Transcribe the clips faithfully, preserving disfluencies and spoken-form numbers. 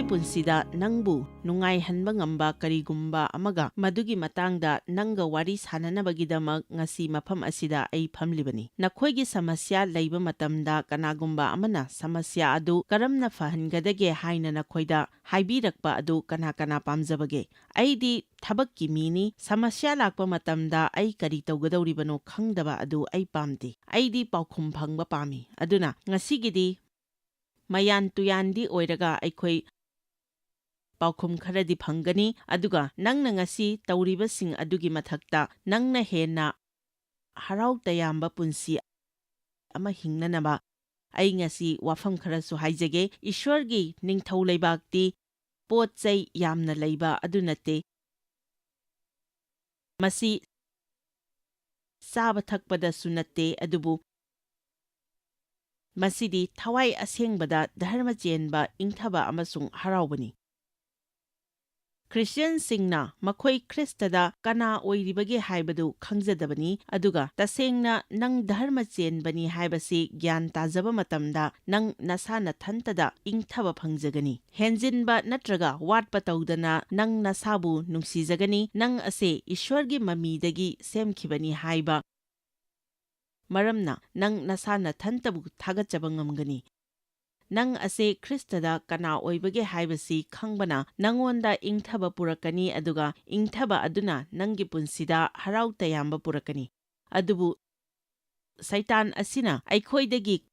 ꯄꯨꯟꯁꯤꯗ ꯅꯪꯕꯨ ꯅꯨꯡꯉꯥꯏꯍꯟꯕ ꯉꯝꯕ ꯀꯔꯤꯒꯨꯝꯕ ꯑꯃꯒ, ꯃꯗꯨꯒꯤ ꯃꯇꯥꯡꯗ ꯅꯪꯒ ꯋꯥꯔꯤ ꯁꯥꯅꯅꯕꯒꯤꯗꯃꯛ ꯉꯁꯤ ꯃꯐꯝ ꯑꯁꯤꯗ ꯑꯩ ꯐꯝꯂꯤꯕꯅꯤ꯫ ꯅꯈꯣꯏꯒꯤ ꯁꯃꯁ꯭ꯌꯥ ꯂꯩꯕ ꯃꯇꯝꯗ ꯀꯅꯥꯒꯨꯝꯕ ꯑꯃꯅ ꯁꯃꯁ꯭ꯌꯥ ꯑꯗꯨ ꯀꯔꯝꯅ ꯐꯍꯟꯒꯗꯒꯦ ꯍꯥꯏꯅ ꯅꯈꯣꯏꯗ ꯍꯥꯏꯕꯤꯔꯛꯄ ꯑꯗꯨ ꯀꯅꯥ ꯀꯅꯥ ꯄꯥꯝꯖꯕꯒꯦ? ꯑꯩꯗꯤ ꯊꯕꯛꯀꯤ ꯃꯤꯅꯤ, ꯁꯃꯁ꯭ꯌꯥ ꯂꯥꯛꯄ ꯃꯇꯝꯗ ꯑꯩ ꯀꯔꯤ ꯇꯧꯒꯗꯧꯔꯤꯕꯅꯣ ꯈꯪꯗꯕ ꯑꯗꯨ ꯑꯩ ꯄꯥꯝꯗꯦ꯫ ꯑꯩꯗꯤ ꯄꯥꯎꯈꯨꯝ ꯐꯪꯕ ꯄꯥꯝꯃꯤ꯫ ꯑꯗꯨꯅ ꯉꯁꯤꯒꯤꯗꯤ ꯃꯌꯥꯟ ꯇꯨꯌꯥꯟꯗꯤ ꯑꯣꯏꯔꯒ ꯑꯩꯈꯣꯏ ꯄꯥꯎꯈꯨꯝ ꯈꯔꯗꯤ ꯐꯪꯒꯅꯤ, ꯑꯗꯨꯒ ꯅꯪꯅ ꯉꯁꯤ ꯇꯧꯔꯤꯕꯁꯤꯡ ꯑꯗꯨꯒꯤ ꯃꯊꯛꯇ ꯅꯪꯅ ꯍꯦꯟꯅ ꯍꯔꯥꯎ ꯇꯌꯥꯝꯕ ꯄꯨꯟꯁꯤ ꯑꯃ ꯍꯤꯡꯅꯅꯕ ꯑꯩ ꯉꯁꯤ ꯋꯥꯐꯝ ꯈꯔꯁꯨ ꯍꯥꯏꯖꯒꯦ꯫ ꯏꯁ꯭ꯋꯔꯒꯤ ꯅꯤꯡꯊꯧ ꯂꯩꯕꯥꯛꯇꯤ ꯄꯣꯠ ꯆꯩ ꯌꯥꯝꯅ ꯂꯩꯕ ꯑꯗꯨ ꯅꯠꯇꯦ, ꯃꯁꯤ ꯆꯥꯕ ꯊꯛꯄꯗꯁꯨ ꯅꯠꯇꯦ, ꯑꯗꯨꯕꯨ ꯃꯁꯤꯗꯤ ꯊꯋꯥꯏ ꯑꯁꯦꯡꯕꯗ ꯙꯔꯃ ꯆꯦꯟꯕ, ꯏꯪꯊꯕ ꯑꯃꯁꯨꯡ ꯍꯔꯥꯎꯕꯅꯤ꯫ ꯈ꯭ꯔꯤꯁꯇꯤꯌꯟꯁꯤꯡꯅ ꯃꯈꯣꯏ ꯈ꯭ꯔꯤꯁꯇꯗ ꯀꯅꯥ ꯑꯣꯏꯔꯤꯕꯒꯦ ꯍꯥꯏꯕꯗꯨ ꯈꯪꯖꯗꯕꯅꯤ, ꯑꯗꯨꯒ ꯇꯁꯦꯡꯅ ꯅꯪ ꯙꯔꯃ ꯆꯦꯟꯕꯅꯤ ꯍꯥꯏꯕꯁꯤ ꯒ꯭ꯌꯥꯟ ꯇꯥꯖꯕ ꯃꯇꯝꯗ ꯅꯪ ꯅꯁꯥ ꯅꯊꯟꯇꯗ ꯏꯪꯊꯕ ꯐꯪꯖꯒꯅꯤ꯫ ꯍꯦꯟꯖꯤꯟꯕ ꯅꯠꯇ꯭ꯔꯒ ꯋꯥꯠꯄ ꯇꯧꯗꯅ ꯅꯪ ꯅꯁꯥꯕꯨ ꯅꯨꯡꯁꯤꯖꯒꯅꯤ꯫ ꯅꯪ ꯑꯁꯦ ꯏꯁ꯭ꯋꯔꯒꯤ ꯃꯃꯤꯗꯒꯤ ꯁꯦꯝꯈꯤꯕꯅꯤ ꯍꯥꯏꯕ ꯃꯔꯝꯅ ꯅꯪ ꯅꯁꯥ ꯅꯊꯟꯇꯕꯨ ꯊꯥꯒꯠꯆꯕ ꯉꯝꯒꯅꯤ꯫ ꯅꯪ ꯑꯁꯦ ꯈ꯭ꯔꯤꯁꯇꯗ ꯀꯅꯥ ꯑꯣꯏꯕꯒꯦ ꯍꯥꯏꯕꯁꯤ ꯈꯪꯕꯅ ꯅꯪꯉꯣꯟꯗ ꯏꯪꯊꯕ ꯄꯨꯔꯛꯀꯅꯤ, ꯑꯗꯨꯒ ꯏꯪꯊꯕ ꯑꯗꯨꯅ ꯅꯪꯒꯤ ꯄꯨꯟꯁꯤꯗ ꯍꯔꯥꯎ ꯇꯌꯥꯝꯕ ꯄꯨꯔꯛꯀꯅꯤ꯫ ꯑꯗꯨꯕꯨ ꯁꯩꯇꯥꯟ ꯑꯁꯤꯅ ꯑꯩꯈꯣꯏꯗꯒꯤ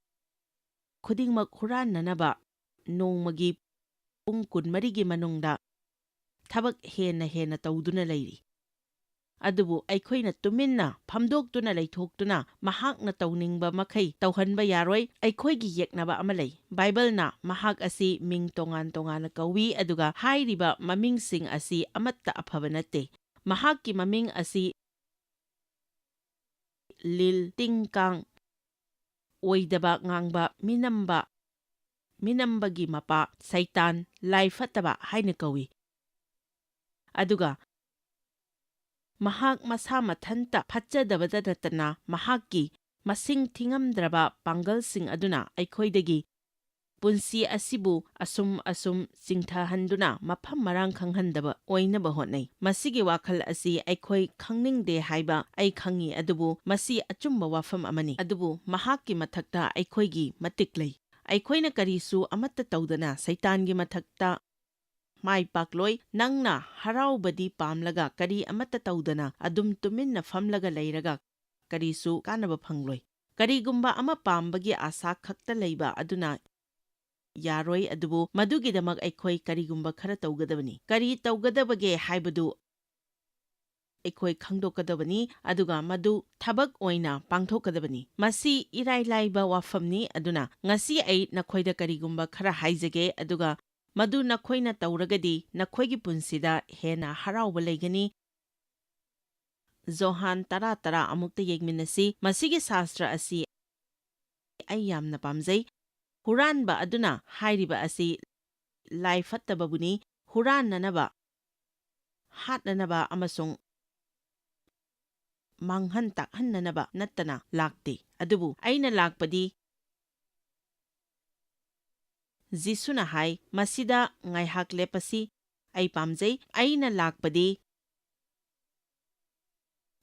ꯈꯨꯗꯤꯡꯃꯛ ꯍꯨꯔꯥꯟꯅꯅꯕ ꯅꯣꯡꯃꯒꯤ ꯄꯨꯡ ꯀꯨꯟꯃꯔꯤꯒꯤ ꯃꯅꯨꯡꯗ ꯊꯕꯛ ꯍꯦꯟꯅ ꯍꯦꯟꯅ ꯇꯧꯗꯨꯅ ꯂꯩꯔꯤ꯫ ꯑꯗꯨꯕꯨ ꯑꯩꯈꯣꯏꯅ ꯇꯨꯃꯤꯟꯅ ꯐꯝꯗꯣꯛꯇꯨꯅ ꯂꯩꯊꯣꯛꯇꯨꯅ ꯃꯍꯥꯛꯅ ꯇꯧꯅꯤꯡꯕ ꯃꯈꯩ ꯇꯧꯍꯟꯕ ꯌꯥꯔꯣꯏ꯫ ꯑꯩꯈꯣꯏꯒꯤ ꯌꯦꯛꯅꯕ ꯑꯃ ꯂꯩ꯫ ꯕꯥꯏꯕꯜꯅ ꯃꯍꯥꯛ ꯑꯁꯤ ꯃꯤꯡ ꯇꯣꯉꯥꯟ ꯇꯣꯉꯥꯟꯅ ꯀꯧꯏ, ꯑꯗꯨꯒ ꯍꯥꯏꯔꯤꯕ ꯃꯃꯤꯡꯁꯤꯡ ꯑꯁꯤ ꯑꯃꯠꯇ ꯑꯐꯕ ꯅꯠꯇꯦ꯫ ꯃꯍꯥꯛꯀꯤ ꯃꯃꯤꯡ ꯑꯁꯤ ꯂꯤꯜ, ꯇꯤꯟ ꯀꯥꯡ, ꯑꯣꯏꯗꯕ ꯉꯥꯡꯕ, ꯃꯤꯅꯝꯕ, ꯃꯤꯅꯝꯕꯒꯤ ꯃꯄꯥ, ꯁꯩꯇꯥꯟ, ꯂꯥꯏ ꯐꯠꯇꯕ ꯍꯥꯏꯅ ꯀꯧꯏ꯫ ꯑꯗꯨꯒ ꯃꯍꯥꯛ ꯃꯁꯥ ꯃꯊꯟꯇ ꯐꯠꯆꯗꯕꯇ ꯅꯠꯇꯅ ꯃꯍꯥꯛꯀꯤ ꯃꯁꯤꯡ ꯊꯤꯉꯝꯗ꯭ꯔꯕ ꯄꯥꯡꯒꯜꯁꯤꯡ ꯑꯗꯨꯅ ꯑꯩꯈꯣꯏꯗꯒꯤ ꯄꯨꯟꯁꯤ ꯑꯁꯤꯕꯨ ꯑꯁꯨꯝ ꯑꯁꯨꯝ ꯆꯤꯡꯊꯍꯟꯗꯨꯅ ꯃꯐꯝ ꯃꯔꯥꯡ ꯈꯪꯍꯟꯗꯕ ꯑꯣꯏꯅꯕ ꯍꯣꯠꯅꯩ꯫ ꯃꯁꯤꯒꯤ ꯋꯥꯈꯜ ꯑꯁꯤ ꯑꯩꯈꯣꯏ ꯈꯪꯅꯤꯡꯗꯦ ꯍꯥꯏꯕ ꯑꯩ ꯈꯪꯏ, ꯑꯗꯨꯕꯨ ꯃꯁꯤ ꯑꯆꯨꯝꯕ ꯋꯥꯐꯝ ꯑꯃꯅꯤ꯫ ꯑꯗꯨꯕꯨ ꯃꯍꯥꯛꯀꯤ ꯃꯊꯛꯇ ꯑꯩꯈꯣꯏꯒꯤ ꯃꯇꯤꯛ ꯂꯩ꯫ ꯑꯩꯈꯣꯏꯅ ꯀꯔꯤꯁꯨ ꯑꯃꯠꯇ ꯇꯧꯗꯅ ꯁꯩꯇꯥꯟꯒꯤ ꯃꯊꯛꯇ ꯃꯥꯏ ꯄꯥꯛꯂꯣꯏ꯫ ꯅꯪꯅ ꯍꯔꯥꯎꯕꯗꯤ ꯄꯥꯝꯂꯒ ꯀꯔꯤ ꯑꯃꯠꯇ ꯇꯧꯗꯅ ꯑꯗꯨꯝ ꯇꯨꯃꯤꯟꯅ ꯐꯝꯂꯒ ꯂꯩꯔꯒ ꯀꯔꯤꯁꯨ ꯀꯥꯟꯅꯕ ꯐꯪꯂꯣꯏ꯫ ꯀꯔꯤꯒꯨꯝꯕ ꯑꯃ ꯄꯥꯝꯕꯒꯤ ꯑꯥꯁꯥ ꯈꯛꯇ ꯂꯩꯕ ꯑꯗꯨꯅ ꯌꯥꯔꯣꯏ, ꯑꯗꯨꯕꯨ ꯃꯗꯨꯒꯤꯗꯃꯛ ꯑꯩꯈꯣꯏ ꯀꯔꯤꯒꯨꯝꯕ ꯈꯔ ꯇꯧꯒꯗꯕꯅꯤ꯫ ꯀꯔꯤ ꯇꯧꯒꯗꯕꯒꯦ ꯍꯥꯏꯕꯗꯨ ꯑꯩꯈꯣꯏ ꯈꯪꯗꯣꯛꯀꯗꯕꯅꯤ, ꯑꯗꯨꯒ ꯃꯗꯨ ꯊꯕꯛ ꯑꯣꯏꯅ ꯄꯥꯡꯊꯣꯛꯀꯗꯕꯅꯤ꯫ ꯃꯁꯤ ꯏꯔꯥꯏ ꯂꯥꯏꯕ ꯋꯥꯐꯝꯅꯤ, ꯑꯗꯨꯅ ꯉꯁꯤ ꯑꯩ ꯅꯈꯣꯏꯗ ꯀꯔꯤꯒꯨꯝꯕ ꯈꯔ ꯍꯥꯏꯖꯒꯦ, ꯑꯗꯨꯒ ꯃꯗꯨ ꯅꯈꯣꯏꯅ ꯇꯧꯔꯒꯗꯤ ꯅꯈꯣꯏꯒꯤ ꯄꯨꯟꯁꯤꯗ ꯍꯦꯟꯅ ꯍꯔꯥꯎꯕ ꯂꯩꯒꯅꯤ꯫ ꯖꯣꯍꯥꯟ ꯇꯔꯥ ꯇꯔꯥ ꯑꯃꯨꯛꯇ ꯌꯦꯡꯃꯤꯟꯅꯁꯤ꯫ ꯃꯁꯤꯒꯤ ꯁꯥꯁꯇ꯭ꯔ ꯑꯁꯤ ꯑꯩ ꯌꯥꯝꯅ ꯄꯥꯝꯖꯩ꯫ ꯍꯨꯔꯥꯟꯕ ꯑꯗꯨꯅ ꯍꯥꯏꯔꯤꯕ ꯑꯁꯤ ꯂꯥꯏ ꯐꯠꯇꯕꯕꯨꯅꯤ, ꯍꯨꯔꯥꯟꯅꯅꯕ, ꯍꯥꯠꯅꯅꯕ ꯑꯃꯁꯨꯡ ꯃꯥꯡꯍꯟ ꯇꯥꯛꯍꯟꯅꯅꯕ ꯅꯠꯇꯅ ꯂꯥꯛꯇꯦ꯫ ꯑꯗꯨꯕꯨ ꯑꯩꯅ ꯂꯥꯛꯄꯗꯤ, ꯖꯤꯁꯨꯅ ꯍꯥꯏ, ꯃꯁꯤꯗ ꯉꯥꯏꯍꯥꯛ ꯂꯦꯞꯄꯁꯤ꯫ ꯑꯩ ꯄꯥꯝꯖꯩ꯫ ꯑꯩꯅ ꯂꯥꯛꯄꯗꯤ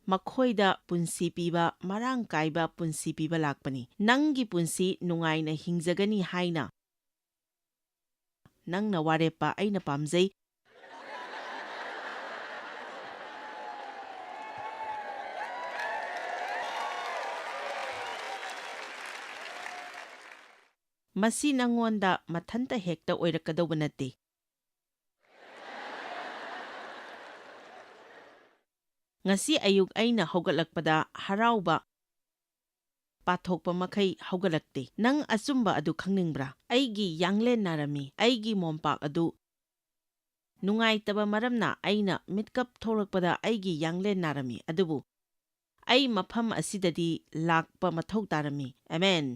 ꯃꯈꯣꯏꯗ ꯄꯨꯟꯁꯤ ꯄꯤꯕ, ꯃꯔꯥꯡ ꯀꯥꯏꯕ ꯄꯨꯟꯁꯤ ꯄꯤꯕ ꯂꯥꯛꯄꯅꯤ꯫ ꯅꯪꯒꯤ ꯄꯨꯟꯁꯤ ꯅꯨꯡꯉꯥꯏꯅ ꯍꯤꯡꯖꯒꯅꯤ ꯍꯥꯏꯅ ꯅꯪꯅ ꯋꯥꯔꯦꯞꯄ ꯑꯩꯅ ꯄꯥꯝꯖꯩ꯫ ꯃꯁꯤ ꯅꯪꯉꯣꯟꯗ ꯃꯊꯟꯇ ꯍꯦꯛꯇ ꯑꯣꯏꯔꯛꯀꯗꯧꯕ ꯅꯠꯇꯦ꯫ ꯉꯁꯤ ꯑꯌꯨꯛ ꯑꯩꯅ ꯍꯧꯒꯠꯂꯛꯄꯗ ꯍꯔꯥꯎꯕ ꯄꯥꯊꯣꯛꯄ ꯃꯈꯩ ꯍꯧꯒꯠꯂꯛꯇꯦ꯫ ꯅꯪ ꯑꯆꯨꯝꯕ ꯑꯗꯨ ꯈꯪꯅꯤꯡꯕ꯭ꯔꯥ? ꯑꯩꯒꯤ ꯌꯥꯡꯂꯦꯟ ꯅꯥꯔꯝꯃꯤ꯫ ꯑꯩꯒꯤ ꯃꯣꯝꯄꯥꯛ ꯑꯗꯨ ꯅꯨꯡꯉꯥꯏꯇꯕ ꯃꯔꯝꯅ ꯑꯩꯅ ꯃꯤꯠꯀꯞ ꯊꯣꯛꯂꯛꯄꯗ ꯑꯩꯒꯤ ꯌꯥꯡꯂꯦꯟ ꯅꯥꯔꯝꯃꯤ꯫ ꯑꯗꯨꯕꯨ ꯑꯩ ꯃꯐꯝ ꯑꯁꯤꯗꯗꯤ ꯂꯥꯛꯄ ꯃꯊꯧ ꯇꯥꯔꯝꯃꯤ꯫ ꯑꯃꯦꯟ꯫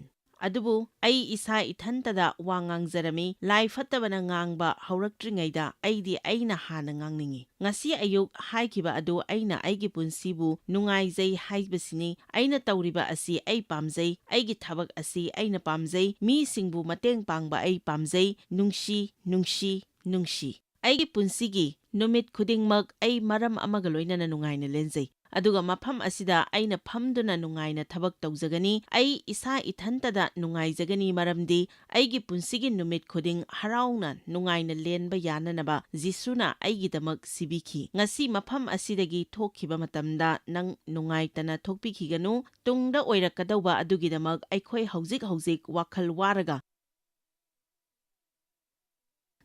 ꯑꯗꯨꯕꯨ ꯑꯩ ꯏꯁꯥ ꯏꯊꯟꯇꯗ ꯋꯥ ꯉꯥꯡꯖꯔꯝꯃꯤ꯫ ꯂꯥꯏ ꯐꯠꯇꯕꯅ ꯉꯥꯡꯕ ꯍꯧꯔꯛꯇ꯭ꯔꯤꯉꯩꯗ ꯑꯩꯗꯤ ꯑꯩꯅ ꯍꯥꯟꯅ ꯉꯥꯡꯅꯤꯡꯏ꯫ ꯉꯁꯤ ꯑꯌꯨꯛ ꯍꯥꯏꯈꯤꯕ ꯑꯗꯨ ꯑꯩꯅ ꯑꯩꯒꯤ ꯄꯨꯟꯁꯤꯕꯨ ꯅꯨꯡꯉꯥꯏꯖꯩ ꯍꯥꯏꯕꯁꯤꯅꯤ꯫ ꯑꯩꯅ ꯇꯧꯔꯤꯕ ꯑꯁꯤ ꯑꯩ ꯄꯥꯝꯖꯩ, ꯑꯩꯒꯤ ꯊꯕꯛ ꯑꯁꯤ ꯑꯩꯅ ꯄꯥꯝꯖꯩ, ꯃꯤꯁꯤꯡꯕꯨ ꯃꯇꯦꯡ ꯄꯥꯡꯕ ꯑꯩ ꯄꯥꯝꯖꯩ, ꯅꯨꯡꯁꯤ, ꯅꯨꯡꯁꯤ, ꯅꯨꯡꯁꯤ꯫ ꯑꯩꯒꯤ ꯄꯨꯟꯁꯤꯒꯤ ꯅꯨꯃꯤꯠ ꯈꯨꯗꯤꯡꯃꯛ ꯑꯩ ꯃꯔꯝ ꯑꯃꯒ ꯂꯣꯏꯅꯅ ꯅꯨꯡꯉꯥꯏꯅ ꯂꯦꯟꯖꯩ꯫ ꯑꯗꯨꯒ ꯃꯐꯝ ꯑꯁꯤꯗ ꯑꯩꯅ ꯐꯝꯗꯨꯅ ꯅꯨꯡꯉꯥꯏꯅ ꯊꯕꯛ ꯇꯧꯖꯒꯅꯤ꯫ ꯑꯩ ꯏꯁꯥ ꯏꯊꯟꯇꯗ ꯅꯨꯡꯉꯥꯏꯖꯒꯅꯤ, ꯃꯔꯝꯗꯤ ꯑꯩꯒꯤ ꯄꯨꯟꯁꯤꯒꯤ ꯅꯨꯃꯤꯠ ꯈꯨꯗꯤꯡ ꯍꯔꯥꯎꯅ ꯅꯨꯡꯉꯥꯏꯅ ꯂꯦꯟꯕ ꯌꯥꯅꯅꯕ ꯖꯤꯁꯨꯅ ꯑꯩꯒꯤꯗꯃꯛ ꯁꯤꯕꯤꯈꯤ꯫ ꯉꯁꯤ ꯃꯐꯝ ꯑꯁꯤꯗꯒꯤ ꯊꯣꯛꯈꯤꯕ ꯃꯇꯝꯗ ꯅꯪ ꯅꯨꯡꯉꯥꯏꯇꯅ ꯊꯣꯛꯄꯤꯈꯤꯒꯅꯨ꯫ ꯇꯨꯡꯗ ꯑꯣꯏꯔꯛꯀꯗꯧꯕ ꯑꯗꯨꯒꯤꯗꯃꯛ ꯑꯩꯈꯣꯏ ꯍꯧꯖꯤꯛ ꯍꯧꯖꯤꯛ ꯋꯥꯈꯜ ꯋꯥꯔꯒ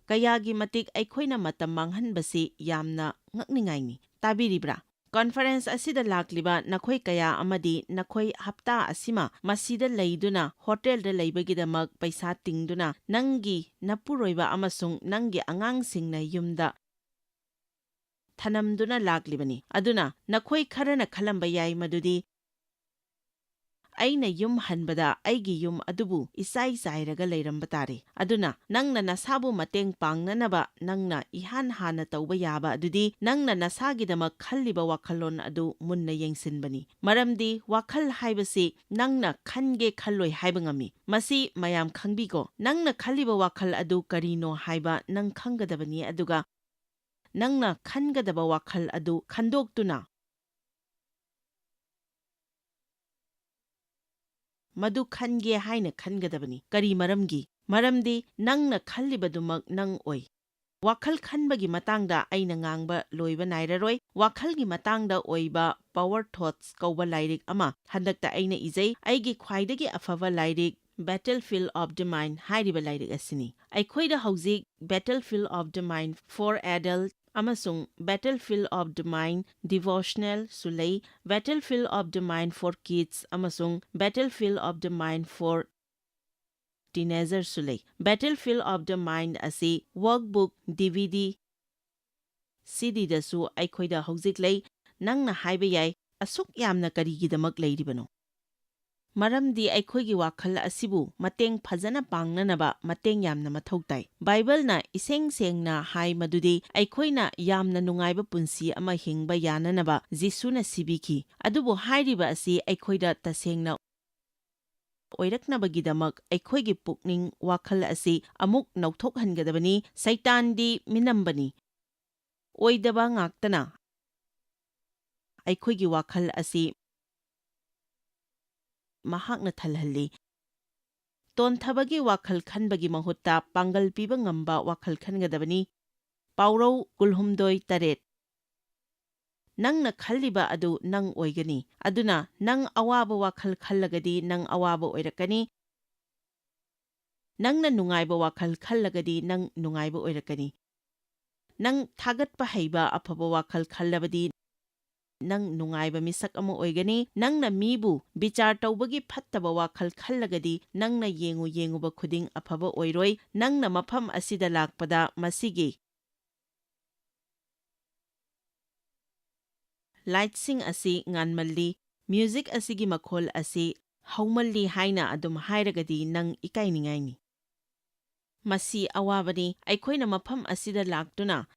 ꯀꯌꯥꯒꯤ ꯃꯇꯤꯛ ꯑꯩꯈꯣꯏꯅ ꯃꯇꯝ ꯃꯥꯡꯍꯟꯕꯁꯤ ꯌꯥꯝꯅ ꯉꯛꯅꯤꯡꯉꯥꯏꯅꯤ꯫ ꯇꯥꯕꯤꯔꯤꯕ꯭ꯔꯥ? ꯀꯟꯐꯔꯦꯟꯁ ꯑꯁꯤꯗ ꯂꯥꯛꯂꯤꯕ ꯅꯈꯣꯏ ꯀꯌꯥ ꯑꯃꯗꯤ ꯅꯈꯣꯏ ꯍꯞꯇꯥ ꯑꯁꯤꯃ ꯃꯁꯤꯗ ꯂꯩꯗꯨꯅ ꯍꯣꯇꯦꯜꯗ ꯂꯩꯕꯒꯤꯗꯃꯛ ꯄꯩꯁꯥ ꯇꯤꯡꯗꯨꯅ ꯅꯪꯒꯤ ꯅꯄꯨꯔꯣꯏꯕ ꯑꯃꯁꯨꯡ ꯅꯪꯒꯤ ꯑꯉꯥꯡꯁꯤꯡꯅ ꯌꯨꯝꯗ ꯊꯅꯝꯗꯨꯅ ꯂꯥꯛꯂꯤꯕꯅꯤ꯫ ꯑꯗꯨꯅ ꯅꯈꯣꯏ ꯈꯔꯅ ꯈꯜꯂꯝꯕ ꯌꯥꯏ ꯃꯗꯨꯗꯤ ꯑꯩꯅ ꯌꯨꯝ ꯍꯟꯕꯗ ꯑꯩꯒꯤ ꯌꯨꯝ ꯑꯗꯨꯕꯨ ꯏꯆꯥꯏ ꯆꯥꯏꯔꯒ ꯂꯩꯔꯝꯕ ꯇꯥꯔꯦ꯫ ꯑꯗꯨꯅ ꯅꯪꯅ ꯅꯁꯥꯕꯨ ꯃꯇꯦꯡ ꯄꯥꯡꯅꯅꯕ ꯅꯪꯅ ꯏꯍꯥꯟ ꯍꯥꯟꯅ ꯇꯧꯕ ꯌꯥꯕ ꯑꯗꯨꯗꯤ ꯅꯪꯅ ꯅꯁꯥꯒꯤꯗꯃꯛ ꯈꯜꯂꯤꯕ ꯋꯥꯈꯜꯂꯣꯟ ꯑꯗꯨ ꯃꯨꯟꯅ ꯌꯦꯡꯁꯤꯟꯕꯅꯤ꯫ ꯃꯔꯝꯗꯤ ꯋꯥꯈꯜ ꯍꯥꯏꯕꯁꯤ ꯅꯪꯅ ꯈꯟꯒꯦ ꯈꯜꯂꯣꯏ ꯍꯥꯏꯕ ꯉꯝꯃꯤ꯫ ꯃꯁꯤ ꯃꯌꯥꯝ ꯈꯪꯕꯤꯀꯣ꯫ ꯅꯪꯅ ꯈꯜꯂꯤꯕ ꯋꯥꯈꯜ ꯑꯗꯨ ꯀꯔꯤꯅꯣ ꯍꯥꯏꯕ ꯅꯪ ꯈꯪꯒꯗꯕꯅꯤ, ꯑꯗꯨꯒ ꯅꯪꯅ ꯈꯟꯒꯗꯕ ꯋꯥꯈꯜ ꯑꯗꯨ ꯈꯟꯗꯣꯛꯇꯨꯅ ꯃꯗꯨ ꯈꯟꯒꯦ ꯍꯥꯏꯅ ꯈꯟꯒꯗꯕꯅꯤ꯫ ꯀꯔꯤ ꯃꯔꯝꯒꯤ? ꯃꯔꯝꯗꯤ ꯅꯪꯅ ꯈꯜꯂꯤꯕꯗꯨꯃꯛ ꯅꯪ ꯑꯣꯏ꯫ ꯋꯥꯈꯜ ꯈꯟꯕꯒꯤ ꯃꯇꯥꯡꯗ ꯑꯩꯅ ꯉꯥꯡꯕ ꯂꯣꯏꯕ ꯅꯥꯏꯔꯔꯣꯏ꯫ ꯋꯥꯈꯜꯒꯤ ꯃꯇꯥꯡꯗ ꯑꯣꯏꯕ Power Thoughts ꯀꯧꯕ ꯂꯥꯏꯔꯤꯛ ꯑꯃ ꯍꯟꯗꯛꯇ ꯑꯩꯅ ꯏꯖꯩ꯫ ꯑꯩꯒꯤ ꯈ꯭ꯋꯥꯏꯗꯒꯤ ꯑꯐꯕ ꯂꯥꯏꯔꯤꯛ Battlefield of the Mind ꯍꯥꯏꯔꯤꯕ ꯂꯥꯏꯔꯤꯛ ꯑꯁꯤꯅꯤ꯫ ꯑꯩꯈꯣꯏꯗ ꯍꯧꯖꯤꯛ Battlefield of the Mind for Adult ꯑꯃꯁꯨꯡ Battlefield of the Mind Devotional ꯁꯨ ꯂꯩ, Battlefield of the Mind for Kids ꯑꯃꯁꯨꯡ Battlefield of the Mind for Teenager ꯁꯨ ꯂꯩ꯫ Battlefield of the Mind ꯑꯁꯤ workbook, D V D, C D ꯗꯁꯨ ꯑꯩꯈꯣꯏꯗ ꯍꯧꯖꯤꯛ ꯂꯩ꯫ ꯅꯪꯅ ꯍꯥꯏꯕ ꯌꯥꯏ, "ꯑꯁꯨꯛ ꯌꯥꯝꯅ ꯀꯔꯤꯒꯤꯗꯃꯛ ꯂꯩꯔꯤꯕꯅꯣ?" ꯃꯔꯝꯗꯤ ꯑꯩꯈꯣꯏꯒꯤ ꯋꯥꯈꯜ ꯑꯁꯤꯕꯨ ꯃꯇꯦꯡ ꯐꯖꯅ ꯄꯥꯡꯅꯅꯕ ꯃꯇꯦꯡ ꯌꯥꯝꯅ ꯃꯊꯧ ꯇꯥꯏ꯫ ꯕꯥꯏꯕꯜꯅ ꯏꯁꯦꯡ ꯁꯦꯡꯅ ꯍꯥꯏ ꯃꯗꯨꯗꯤ ꯑꯩꯈꯣꯏꯅ ꯌꯥꯝꯅ ꯅꯨꯡꯉꯥꯏꯕ ꯄꯨꯟꯁꯤ ꯑꯃ ꯍꯤꯡꯕ ꯌꯥꯅꯅꯕ ꯖꯤꯁꯨꯅ ꯁꯤꯕꯤꯈꯤ꯫ ꯑꯗꯨꯕꯨ ꯍꯥꯏꯔꯤꯕ ꯑꯁꯤ ꯑꯩꯈꯣꯏꯗ ꯇꯁꯦꯡꯅ ꯑꯣꯏꯔꯛꯅꯕꯒꯤꯗꯃꯛ ꯑꯩꯈꯣꯏꯒꯤ ꯄꯨꯛꯅꯤꯡ ꯋꯥꯈꯜ ꯑꯁꯤ ꯑꯃꯨꯛ ꯅꯧꯊꯣꯛꯍꯟꯒꯗꯕꯅꯤ꯫ ꯁꯩꯇꯥꯟꯗꯤ ꯃꯤꯅꯝꯕꯅꯤ꯫ ꯑꯣꯏꯗꯕ ꯉꯥꯛꯇꯅ ꯑꯩꯈꯣꯏꯒꯤ ꯋꯥꯈꯜ ꯑꯁꯤ ꯃꯍꯥꯛꯅ ꯊꯜꯍꯜꯂꯤ꯫ ꯇꯣꯟꯊꯕꯒꯤ ꯋꯥꯈꯜ ꯈꯟꯕꯒꯤ ꯃꯍꯨꯠꯇ ꯄꯥꯡꯒꯜ ꯄꯤꯕ ꯉꯝꯕ ꯋꯥꯈꯜ ꯈꯟꯒꯗꯕꯅꯤ꯫ ꯄꯥꯎꯔꯧ ꯀꯨꯟꯍꯨꯝꯗꯣꯏ ꯇꯔꯦꯠ꯫ ꯅꯪꯅ ꯈꯜꯂꯤꯕ ꯑꯗꯨ ꯅꯪ ꯑꯣꯏꯒꯅꯤ꯫ ꯑꯗꯨꯅ ꯅꯪ ꯑꯋꯥꯕ ꯋꯥꯈꯜ ꯈꯜꯂꯒꯗꯤ ꯅꯪ ꯑꯋꯥꯕ ꯑꯣꯏꯔꯛꯀꯅꯤ꯫ ꯅꯪꯅ ꯅꯨꯡꯉꯥꯏꯕ ꯋꯥꯈꯜ ꯈꯜꯂꯒꯗꯤ ꯅꯪ ꯅꯨꯡꯉꯥꯏꯕ ꯑꯣꯏꯔꯛꯀꯅꯤ꯫ ꯅꯪ ꯊꯥꯒꯠꯄ ꯍꯩꯕ ꯑꯐꯕ ꯋꯥꯈꯜ ꯈꯜꯂꯕꯗꯤ ꯅꯪ ꯅꯨꯡꯉꯥꯏꯕ ꯃꯤꯁꯛ ꯑꯃ ꯑꯣꯏꯒꯅꯤ꯫ ꯅꯪꯅ ꯃꯤꯕꯨ ꯕꯤꯆꯥꯔ ꯇꯧꯕꯒꯤ ꯐꯠꯇꯕ ꯋꯥꯈꯜ ꯈꯜꯂꯒꯗꯤ ꯅꯪꯅ ꯌꯦꯡꯉꯨ ꯌꯦꯡꯉꯨꯕ ꯈꯨꯗꯤꯡ ꯑꯐꯕ ꯑꯣꯏꯔꯣꯏ꯫ ꯅꯪꯅ ꯃꯐꯝ ꯑꯁꯤꯗ ꯂꯥꯛꯄꯗ ꯃꯁꯤꯒꯤ ꯂꯥꯏꯠꯁꯤꯡ ꯑꯁꯤ ꯉꯥꯟꯃꯜꯂꯤ, ꯃ꯭ꯌꯨꯖꯤꯛ ꯑꯁꯤꯒꯤ ꯃꯈꯣꯜ ꯑꯁꯤ ꯍꯧꯃꯜꯂꯤ ꯍꯥꯏꯅ ꯑꯗꯨꯝ ꯍꯥꯏꯔꯒꯗꯤ ꯅꯪ ꯏꯀꯥꯏꯅꯤꯡꯉꯥꯏꯅꯤ꯫ ꯃꯁꯤ ꯑꯋꯥꯕꯅꯤ꯫ ꯑꯩꯈꯣꯏꯅ ꯃꯐꯝ ꯑꯁꯤꯗ ꯂꯥꯛꯇꯨꯅ